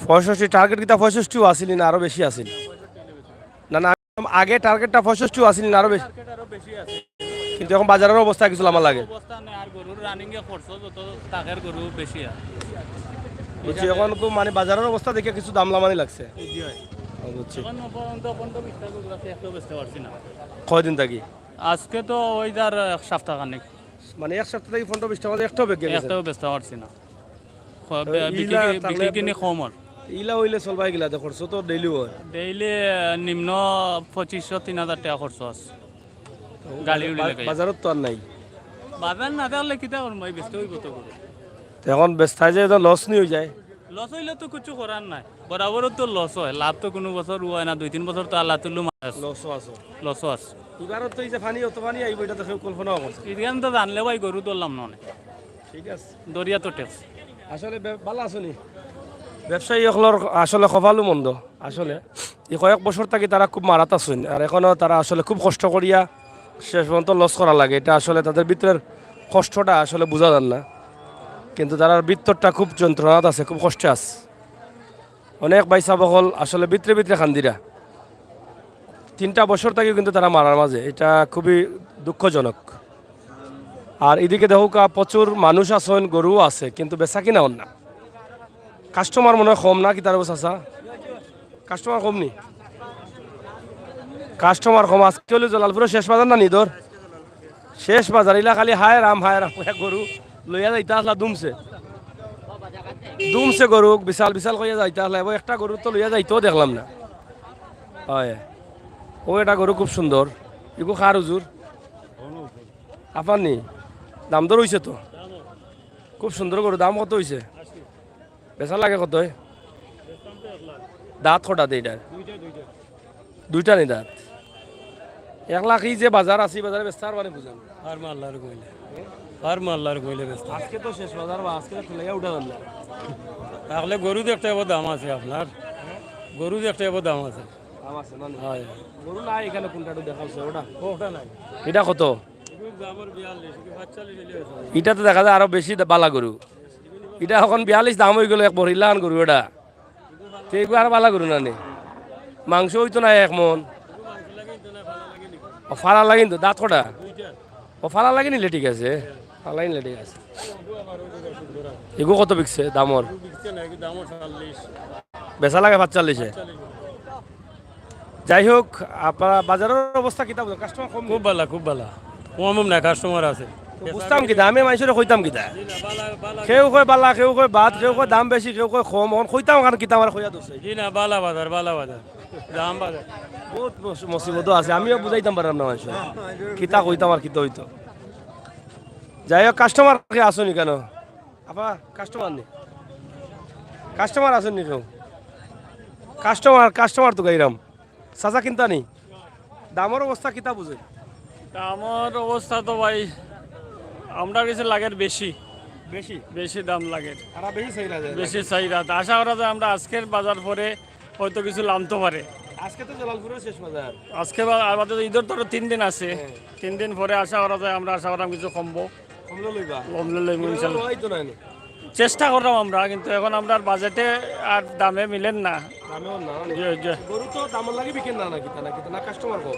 পঁয়ষট্টি টার্গেট কিতা পঁয়ষট্টিও আছিল না আরো বেশি আছিল? না, না, আগে টার্গেটটা পঁয়ষট্টিও আছিল না আরো বেশি? টার্গেট আরো বেশি আছে। কিন্তু এখন বাজারের অবস্থা কিছু লামা লাগে। অবস্থা নাই, আর গরুর রানিং এ খরচ যত, টাকার গরু বেশি আর। বুঝছি, এখন তো মানে বাজারের অবস্থা দেখে কিছু দাম লামানি লাগছে। এই জি হয়। ও, বুঝছি। এখন পর্যন্ত পনেরো বিশটা গরু আছে, একটাও বেচতে পারছি না। কয়দিন থাকি? আজকে তো ওই যার এক সপ্তাহ খানিক। মানে এক সপ্তাহ থাকি পনেরো বিশটা মাঝে একটাও বেচতে পারছি না। তো ইলা বিক্রি কি-, থাকলে বিক্রি কিনি কম আর। ইলা অইলে চলবায় কিলা, দেখো, খরচ তো ডেইলি অয়। ডেইলি, আহ, নিম্ন পঁচিশশো, তিন হাজার টাকা খরচ আছে। গাড়ি উড়ি বা-, লাগাই। বাজারত তো আর নাই। বাজার না থাকলে কিতা করমু ভাই, বেচতে অইবো তো গরু। তো এখন বেচতে যে এটা লস নি অই যায়। লস অইলে তো কিছু করার নাই, বরাবরও তো লস অয়, লাভ তো কুনু বছর অয় না, দুই তিন বছর তো আল্লাহ তুল্লু মাছ। লসও আছে। লসও আছে। এবারও তো এই যে পানি, অত পানি আইবো, ইটা তো কেউ কল্পনাও করছে না। ইখান তো জানলে ভাই গরু ধরলাম না অনে। ঠিক আছে। দরিয়া তো টেক্স। আসলে বে-, ভালা আছো নি? ব্যবসায়ী অকলর আসলে কপালও মন্দ। আসলে এই কয়েক বছর থাকি তারা খুব মারাত আছইন, আর এখনো তারা আসলে খুব কষ্ট করিয়া শেষ পর্যন্ত লস করা লাগে। এটা আসলে তাদের ভিতরের কষ্টটা আসলে বুঝা যার না, কিন্তু তারার ভিতরটা খুব যন্ত্রণাত আছে, খুব কষ্টে আছে। অনেক ভাইসাব অকল আসলে ভিতরে ভিতরে কান্দিরা। তিনটা বছর থাকিও কিন্তু তারা মারার মাঝে, এটা খুবই দুঃখজনক। আর এদিকে দেখউক্কা, প্রচুর মানুষ আছইন, গরুও আছে, কিন্তু বেচা কিনা অর না। কাস্টমার মনে অয় কম না, কিতার অবস্থা চাচা? কাস্টমার কম নি? কাস্টমার কম। আজকে অইলো জলালপুরর শেষ বাজার না নি ধর? শেষ বাজার, ইলা খালি হায় রাম, হায় রাম, এক গরু লইয়া যাইতা আছলা দুমছে। দুমছে গরু, বিশাল বিশাল কইয়া যাইতা আছলা, এবং একটা গরু তো লইয়া যাইতেও দেখলাম না। অয়, ও এটা গরু খুব সুন্দর। ইগু কার হুজুর? আফার নি? দাম দর অইছে তো? খুব সুন্দর গরু, দাম কত অইছে? বেচা লাগে কত অয়? দাঁত কটা দে এটার? দুইটা নি দাঁত। এক লাখ ই যে বাজার আছে, ই বাজারে বেচতে পারবা নি বুঝান? পারমু আল্লাহর কইলে। পারমু আল্লাহর কইলে বেচতে। আজকে তো শেষ বাজার বা, আজকে তো ঠেলাইয়া উঠা যার না। তাহলে গরু দেখতে অইবো দাম আছে আপনার। গরু দেখতে অইবো দাম আছে। দাম আছে না? হয়। গরু নাই এখানে, কোনটা একটু দেখাও সে, ওটা? ওটা নাই। এটা কত? এগুলোর দাম আর বিয়াল্লিশ, কি পাঁচচল্লিশ হইলে হইতো। এটা তো দেখা যায় আরো বেশি দা-, বালা গরু। এটা এখন বিয়াল্লিশ দাম অই গেল এক বড় ইলান গরু এটা। তো এগুলো আর বালা গরু না নি? মাংস অইতো না এক মন। ও, ফালা লাগে কিন্তু, দাঁত কটা? ও, ফালা লাগে নিলে ঠিক আছে। ফালা নিলে ঠিক আছে। এগু কত বিকছে দামর? বেচা লাগে পাঁচচল্লিশে। যাই হোক, আপনার বাজারের অবস্থা কিতা বুঝো? কাস্টমার কম? খুব বালা, খুব বালা। কম না, কাস্টমার আছে। তো বুঝতাম কিতা? আমি মানষরে কইতাম কিতা? কেউ কয় বালা, কেউ কয় বাদ, কেউ কয় দাম বেশি, কেউ কয় কম। অখন কইতাম কারণ কিতা আমার কইয়া দোষ। জি না, বালা বাজার, বালা বাজার। দাম বাজার। বহুত মুস-, মুসিবতও আছে, আমিও বুঝাইতাম পারলাম না মানষরে। কিতা কইতাম আর কিতা অইতো। যাই হোক, কাস্টমার কে আছো নি কেন? আপা, কাস্টমার নি? কাস্টমার আছইন নি কেউ? কাস্টমার, কাস্টমার তো গাইরাম। চাচা কিনতা নি? দামর অবস্থা কিতা বুঝে? দামর অবস্থা তো ভাই, আমরা কিছু লাগের বেশি। বেশি? বেশি দাম লাগের। তারা বেশি চাইরা যায়? বেশি চাইরা। আশা করা যায় আমরা আজকের বাজার পরে হয়তো কিছু লামতো পারে। আজকে তো জালালপুরের শেষ বাজার। আজকে বা-, আমাদের ঈদের তো আরো তিন দিন আছে। হ্যাঁ। তিন দিন পরে আশা করা যায়, আমরা আশা করাম কিছু কমবো। কমলে লইবা? কমলে লইবো ইনশাল্লাহ। লওয়াই তো নাইনি। চেষ্টা করলাম আমরা, কিন্তু এখন আমরার বাজেটে আর দামে মিলের না। দামেও না, না? জি, জি। গরু তো দামর লাগি বিকের না, না কিতা, না কিতা, না কাস্টমার কম?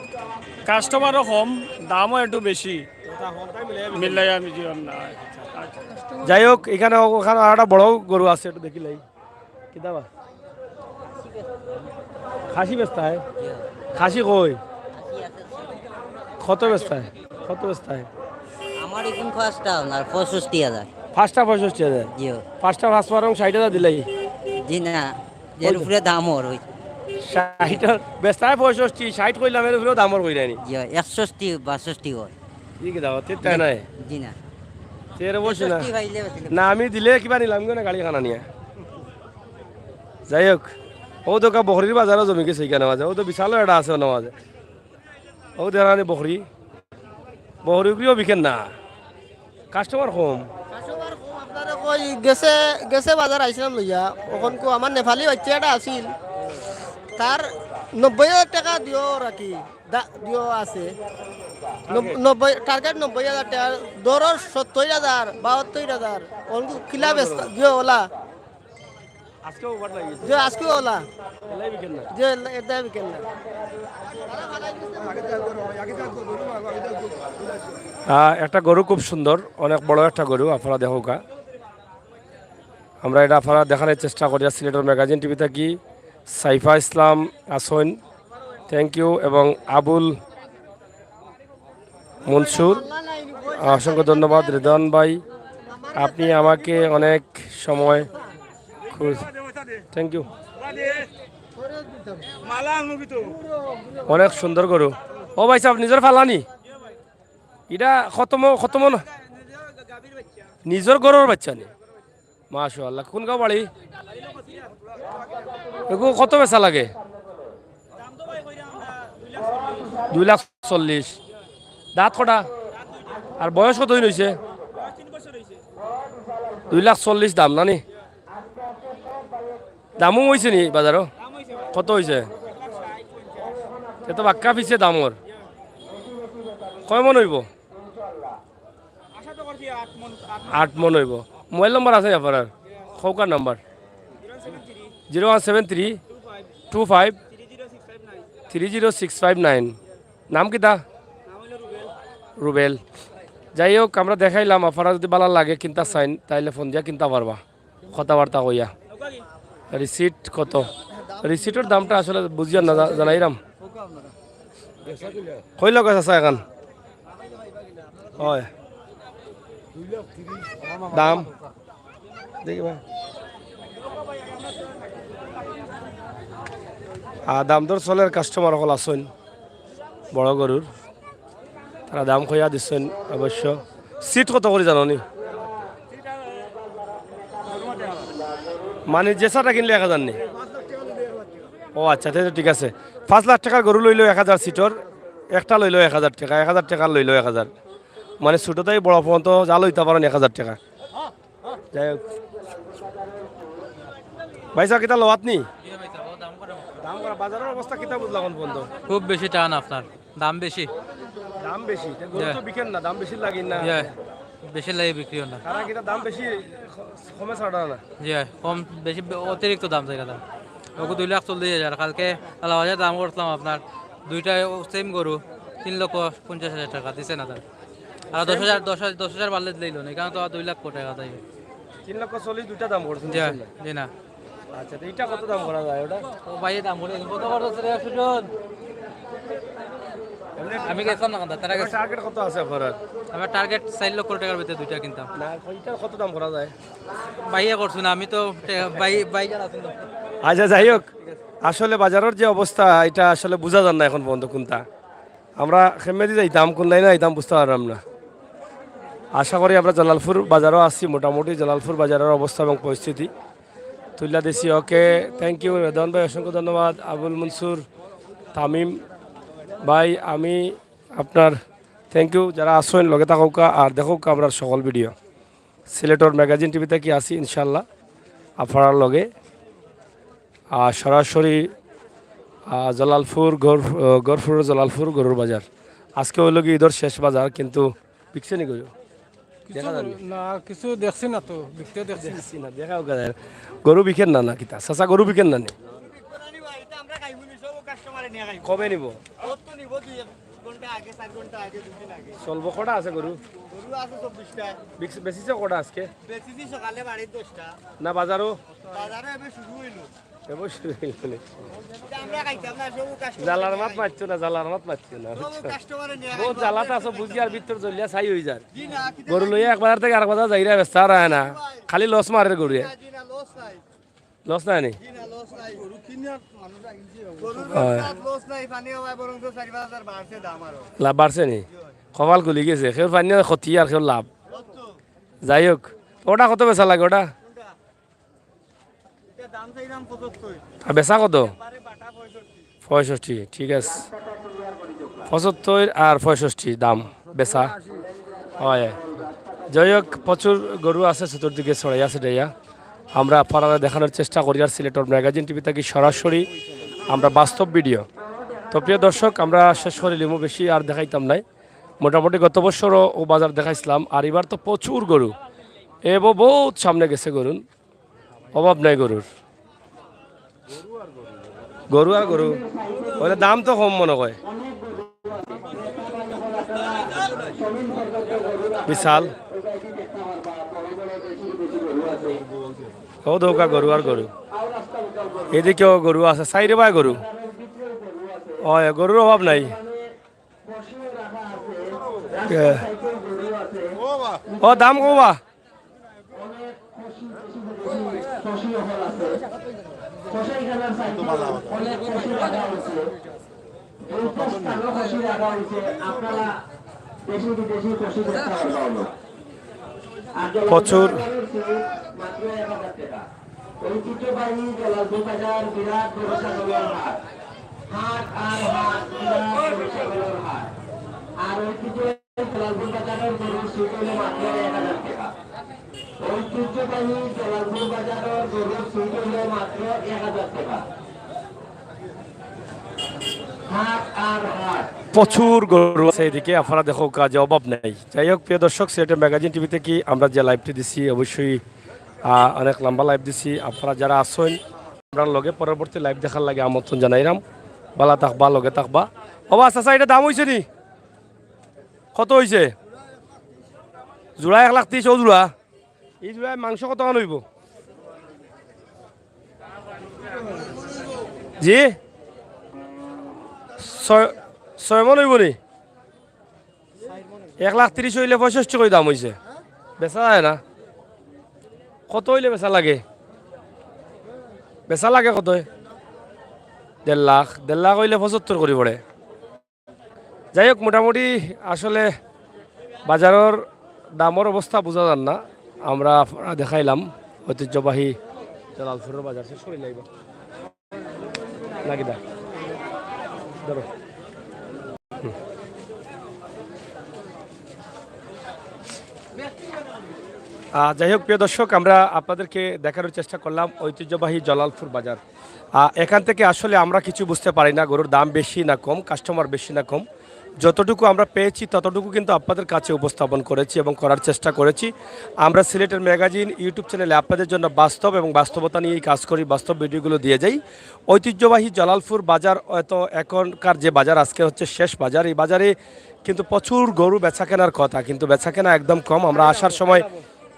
কাস্টমারও কম, দামও একটু বেশি। ওটা হকটাই মিলাই বিকের। মিলাই আমি জি না। আচ্ছা। যাই হোক, এখানে ও-, ওখানে আর একটা বড় গরু আছে, একটু দেখিলাই। কিতা বা? খাসি বেচতা হয়? খাসি কই? কত বেচতা হয়? কত বেচতা হয়? আমার এখন পাঁচটা আপনার পঁয়ষট্টি হাজার। পাঁচটা পঁয়ষট্টি হাজার? জি। পাঁচটা পাঁচ বারং ষাইট হাজার দিলাই? জি না, এর উপরে দাম অর অই। ষাইট বেচতা হয় পঁয়ষট্টি, ষাইট কইলাম, এর উপরেও দাম অর কইরানি। জি, একষট্টি, বাষট্টি অর। ই কিতা, তে তাই নাই? জি না। তে এর অবশ্যই না। একষট্টি পাইলে বেশি। না, আমি দিলে কিবা নিলাম গো না গাড়ি খানা নিয়া। যাই হোক, ও তো কা বকরির বাজারও জমি গেছে এখানে মাঝে, ও তো বিশাল একটা আছে ওনার মাঝে। ও দেরানি বকরি, বকরি উকরিও বিকেন না, কাস্টমার কম। কাস্টমার কম, আপনারে কই গেছে, গেছে বাজার আইছিলাম লইয়া, অখন কো আমার নেপালি বাচ্চা এটা আছিল, তার নব্বই হাজার টেকা দিও রাখি, দা-, দিও আছে। নব-, নব্বই, টার্গেট নব্বই হাজার টেকা, ধরো সত্তর হাজার, বাহাত্তর হাজার, অনকু কিলা বেচতা, দিও ওলা। আজকেও ওভার লাগিয়েছে। যে আজকেও ওলা। এলাই বিকেন না। যে এলা-, এটাই বিকেন না। আহ, একটা গরু খুব সুন্দর, অনেক বড় একটা গরু, আপনারা দেখউক্কা। আমরা এটা আপনারা দেখানোর চেষ্টা করি সিলেটর ম্যাগাজিন টিভি থাকি। সাইফা ইসলাম আসইন, থ্যাংক ইউ, এবং আবুল মনসুর, অসংখ্য ধন্যবাদ। রেদওয়ান ভাই, আপনি আমাকে অনেক সময় খুশ, থ্যাংক ইউ। অনেক সুন্দর গরু। ও ভাই সাহেব, নিজর ফালানি? এটা কত ম-, কত মন? নিজর গরুর বাচ্চা নি? মাশাআল্লাহ। কোন গাঁও বাড়ি? এগু কত বেচা লাগে? দুই লাখ চল্লিশ। দাঁত কটা? আর বয়স কতদিন হইছে? দুই লাখ চল্লিশ দাম না নি? দামও হইছে নি বাজারো? কত হইছে? এ তো বাক্কা পিছে দাম ওর। কয় মন হইব? আট মন হইব। মোবাইল নম্বর আছে আপনার? কউক্কা number? Zero one seven three two five three zero six five nine. নাম কিতা? রুবেল। যাই হোক, আমরা দেখাইলাম, আপনারা যদি ভালা লাগে কিনতা চাইন, তাইলে ফোন দিয়া কিনতা পারবা, কথাবার্তা কইয়া। রিসিট কত? রিসিটর দামটা আসলে বুঝিয়ার না, জা-, জানাইরাম। কই লোক আছে এখন? হয়। দাম দেখি ভাই। আর দাম দর চলের, কাস্টমার অকল আছইন বড় গরুর, তারা দাম কইয়া দিছইন অবশ্য। সিট কত করি জানো নি? মানে যে চাটা কিনলে এক হাজার নি? ও আচ্ছা, তাইলে ঠিক আছে। পাঁচ লাখ টেকার গরু লইলেও এক হাজার সিটর, একটা লইলেও এক হাজার টেকা, এক হাজার টেকার লইলেও এক হাজার। মানে ছোট থাকি বড় পর্যন্ত যা লইতা পারইন এক হাজার টেকা। যাই হোক। ভাই সাহেব, কিতা লওয়াত নি? দাম করা, বাজারর অবস্থা কিতা বুঝলা অখন পর্যন্ত? খুব বেশি টান আপনার, দাম বেশি। দাম বেশি? তে গরু তো বিকের না, দাম বেশি লাগে না? বেশি লাগে, বিক্রি অয় না। তারা কিতা দাম বেশি, কমে ছাড়া না? জি, কম বেশি, অতিরিক্ত দাম চাইরা তারা। ওগু দুই লাখ চল্লিশ হাজার, কালকে কালাবাজার দাম করছিলাম আপনার, দুইটা সেম গরু, তিন লক্ষ পঞ্চাশ হাজার টেকা দিছে না তারা। আর দশ হাজার, দশ হাজার, দশ হাজার বাড়লে দিলেই লোন, এখানে তো আর দুই লাখ টেকা চাইবে। তিন লক্ষ চল্লিশ দুইটা দাম করছেন, জি, বুঝছেন না? জি না। আচ্ছা, তো এটা কত দাম করা যায় ওটা? ও ভাই, দাম বলে কত করতেছে রে, সুজন? আমি গেছিলাম না কান্তা, তারা গেছে। টার্গেট কত আছে আপনার? আমার টার্গেট চার লক্ষ টেকার ভিতরে দুইটা কিনতাম। না, এটা কত দাম করা যায়? ভাইয়া করছুন, আমি তো টে-, ভাই, ভাই জানা ছিল। আচ্ছা, যাই হোক, আসলে বাজারর যে অবস্থা, এটা আসলে বুঝা যার না অখন পর্যন্ত কুনটা। আমরা কেমনেদি যাইতাম, কুন লাইনে যাইতাম বুঝতে পারলাম না। আশা করি আমরা জালালপুর বাজারো আছি, মোটামুটি জালালপুর বাজারর অবস্থা এবং পরিস্থিতি তুইলা দিছি। ওকে, থ্যাংক ইউ রেদওয়ান ভাই, অসংখ্য ধন্যবাদ। আবুল মনসুর, তামিম ভাই, আমি আপনার থ্যাংক ইউ। যারা আছইন লগে থাকউক্কা আর দেখউক্কা আমরার সকল ভিডিও। সিলেটর ম্যাগাজিন টিভি থাকি আছি ইনশাআল্লাহ আপনারার লগে। আর সরাসরি, আহ, জালালপুর গর-, আহ, গরপুর জালালপুর গরুর বাজার। আজকে অইলো গি ইদর শেষ বাজার, কিন্তু বিকছে নি গরু? দেখা যার নি? না, কিছু দেখছি না তো, বিকতে দেখছি না। দেখছি না, দেখা অউক্কা যার। গরু বিকের না, না কিতা? চাচা, গরু বিকের না নি? কবে নিব? ঘন্টা আগে, চার ঘন্টা আগে, দুই দিন আগে। চলবো কটা আছে গরু? গরু আছে চব্বিশটা। বিক-, বেচিছে কটা আজকে? বেচিছি সকালে বাড়ির দশটা। না বাজারো? বাজারো এবার শুরু হইলো। এবার শুরু হইলো নি? এটা আমরা খাইতাম না, সব কাস্টমার জালার মাত মারছো না, জালার মাত মারছো না, সব বুঝছো? কাস্টমারে নিয়ে বহুত খাইবো। জালাত আছো, বুঝি আর ভিতর জ্বলিয়া ছাই হই যার। জি না, কিতা গরু লইয়া এক বাজার থাকি আরেক বাজার যাইরা বেচা আর আয় না। খালি লস মারের গরুয়ে। জি না, লস নাই। লস নাই নি? জি না, লস নাই। গরু কিনার মানুষ আইছে। গরুর হয়। লস নাই, পানি হওয়ায় বরং তো চারি পাঁচ হাজার বাড়ছে দাম আরো। লাভ বাড়ছে নি? কপাল খুলি গেছে, কেউর পানি ক্ষতি আর কেউর লাভ। যাই হোক, ওটা কত বেচা লাগে ওটা? এটা দাম চাইলাম পঁচাত্তর। আর বেচা কত? একবারে বাটা পঁয়ষট্টি। পঁয়ষট্টি, ঠিক আছে। পঁচাত্তর আর পঁয়ষট্টি দাম বেচা। হয়। যাই হোক, প্রচুর গরু আছে চতুর্দিকে ছড়াইয়া ছিটাইয়া। আমরা আপনারারে দেখানোর চেষ্টা করি আর সিলেটর ম্যাগাজিন টিভি থাকি সরাসরি আমরা বাস্তব ভিডিও। তো প্রিয় দর্শক, আমরা শেষ করিলিমু, বেশি আর দেখাইতাম নায়। মোটামুটি গত বছরও অউ বাজার দেখাইছিলাম, আর ইবার তো প্রচুর গরু। এবো বউত সামনে গেছে গরুন, অভাব নাই গরুর। গরু আর গরু, অইলে দাম তো কম মনে কয়। বিশাল। অউ দেখউক্কা গরু আর গরু। এদিকেও গরু আছে, চাইরোবায় গরু। অয়, গরুর অভাব নাই। এ। ও দাম কমা। প্রচুর। ঐতিহ্যবাহী জালালপুর বাজার, বিরাট গরু ছাগলের হাট। হাট আর হাট, বিরাট গরু ছাগলের হাট। আর ঐতিহ্যবাহী জালালপুর বাজারের গরুর সুইট হইল মাত্র এক হাজার টাকা। ঐতিহ্যবাহী জালালপুর বাজারের গরুর সুইট হইল মাত্র এক হাজার টাকা। হাট আর হাট। প্রচুর গরু আছে এদিকে, আপনারা দেখউক্কা যে অভাব নাই। যাই হোক, প্রিয় দর্শক, সিলেটের ম্যাগাজিন টিভি থাকি আমরা যে লাইভটি দিছি, অবশ্যই, আহ, অনেক লম্বা লাইভ দিছি। আপনারা যারা আছইন, আমরার লগে পরবর্তী লাইভ দেখার লাগি আমন্ত্রণ জানাইরাম। বালা থাকবা, লগে থাকবা। ও বা, চাচা, ইটা দাম অইছে নি? কত অইছে? জোড়া এক লাখ তিরিশ, অউ জোড়া। ই জোড়ায় মাংস কতখান অইবো? জি? ছয়, ছয় মন অইবো নি? এক লাখ তিরিশ অইলে পঁয়ষট্টি করি দাম অইছে। বেচা যায় না। কত অইলে বেচা লাগে? বেচা লাগে কত? দেড় লাখ। দেড় লাখ অইলে পঁচাত্তর করি পড়ে। যাই হোক, মোটামুটি আসলে বাজারর দামর অবস্থা বুঝা যার না। আমরা আপনারা দেখাইলাম ঐতিহ্যবাহী জালালপুরর বাজার। শেষ করি লাইবা। না কিতা? ধরো। হুম। আহ, যাই হোক, প্রিয় দর্শক, আমরা আপনাদেরকে দেখানোর চেষ্টা করলাম ঐতিহ্যবাহী জালালপুর বাজার। আহ, এখান থেকে আসলে আমরা কিছু বুঝতে পারি না, গরুর দাম বেশি না কম, কাস্টমার বেশি না কম। যতটুকু আমরা পেয়েছি, ততটুকু কিন্তু আপনাদের কাছে উপস্থাপন করেছি এবং করার চেষ্টা করেছি। আমরা সিলেটের ম্যাগাজিন YouTube চ্যানেলে আপনাদের জন্য বাস্তব এবং বাস্তবতা নিয়েই কাজ করি, বাস্তব ভিডিওগুলো দিয়ে যাই। ঐতিহ্যবাহী জালালপুর বাজার, হয়তো এখনকার যে বাজার, আজকে হচ্ছে শেষ বাজার, এই বাজারে কিন্তু প্রচুর গরু বেচাকেনার কথা, কিন্তু বেচাকেনা একদম কম। আমরা আসার সময়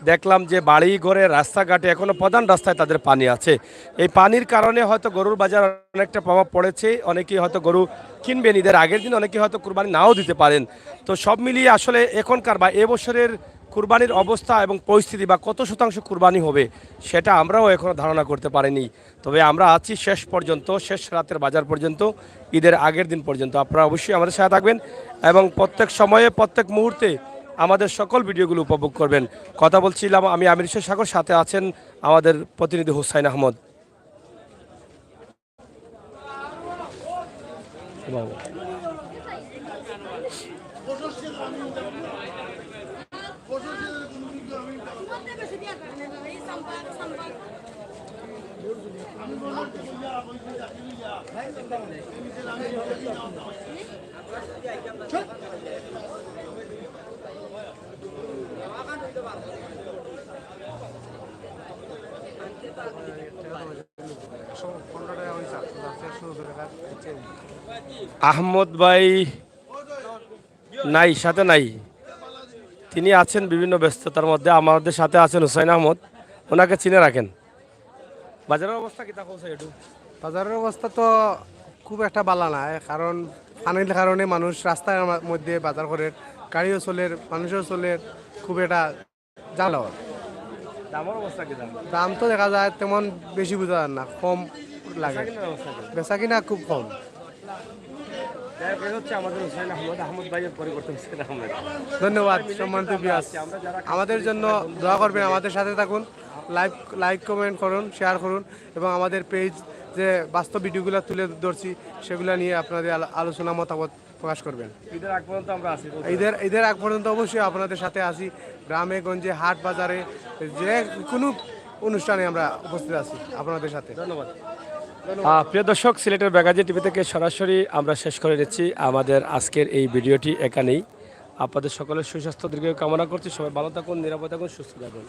দেখলাম যে বাড়ি ঘরে, রাস্তাঘাটে এখনো প্রধান রাস্তায় তাদের পানি আছে। এই পানির কারণে হয়তো গরুর বাজার অনেকটা প্রভাব পড়েছে। অনেকেই হয়তো গরু কিনবেন ঈদের আগের দিন, অনেকেই হয়তো কুরবানি নাও দিতে পারেন। তো সব মিলিয়ে আসলে এখনকার বা এবছরের কুরবানির অবস্থা এবং পরিস্থিতি বা কত শতাংশ কুরবানি হবে, সেটা আমরাও এখনো ধারণা করতে পারিনি। তবে আমরা আছি শেষ পর্যন্ত, শেষ রাতের বাজার পর্যন্ত, ঈদের আগের দিন পর্যন্ত। আপনারা অবশ্যই আমাদের সাথে থাকবেন এবং প্রত্যেক সময়ে, প্রত্যেক মুহূর্তে আমাদের সকল ভিডিওগুলো উপভোগ করবেন। কথা বলছিলাম আমি আমির হোসেন সাগর, সাথে আছেন আমাদের প্রতিনিধি হুসাইন আহমদ। আহমদ ভাই নাই, সাথে নাই, তিনি আছেন বিভিন্ন ব্যস্ততার মধ্যে। আমাদের সাথে আছেন হুসাইন আহমদ, ওনাকে চিনে রাখেন। বাজারর অবস্থা কিতা কও চাই একটু? বাজারর অবস্থা তো খুব একটা বালা নায়, কারণ পানির কারণে মানুষ রাস্তার মা-, মধ্যে বাজার করের, গাড়িও চলের, মানুষও চলের, খুব একটা ঝামেলা অয়। দামর অবস্থা কিতা? দাম তো দেখা যায় তেমন বেশি বুঝা যার না, কম লাগে। বেচাকিনার অবস্থা কিতা? বেচাকিনা খুব কম। যাই হোক, এই হচ্ছে আমাদের হুসাইন আহমদ, আহমদ ভাইয়ের পরিবর্তে হুসাইন আহমদ। ধন্যবাদ, সম্মানিত viewers। আমাদের জন্য দোয়া করবেন, আমাদের সাথে থাকুন, live, like, comment করুন, share করুন এবং আমাদের page যে বাস্তব ভিডিওগুলো তুলে ধরছি সেগুলো নিয়ে আপনাদের আলো-, আলোচনা মতামত প্রকাশ করবেন। ঈদের আগ পর্যন্ত আমরা আছি। ঈদের ঈদের আগ পর্যন্ত অবশ্যই আপনাদের সাথে আছি, গ্রামে গঞ্জে হাট বাজারে যে কোনো অনুষ্ঠানে আমরা উপস্থিত আছি আপনাদের সাথে। ধন্যবাদ। আহ, প্রিয় দর্শক, সিলেটের বেগাজি টিভি থেকে সরাসরি আমরা শেষ করে নিচ্ছি আমাদের আজকের এই ভিডিওটি এখানেই। আপনাদের সকলের সুস্বাস্থ্য দীর্ঘ কামনা করছি। সবাই ভালো থাকুন, নিরাপদ থাকুন, সুস্থ থাকুন।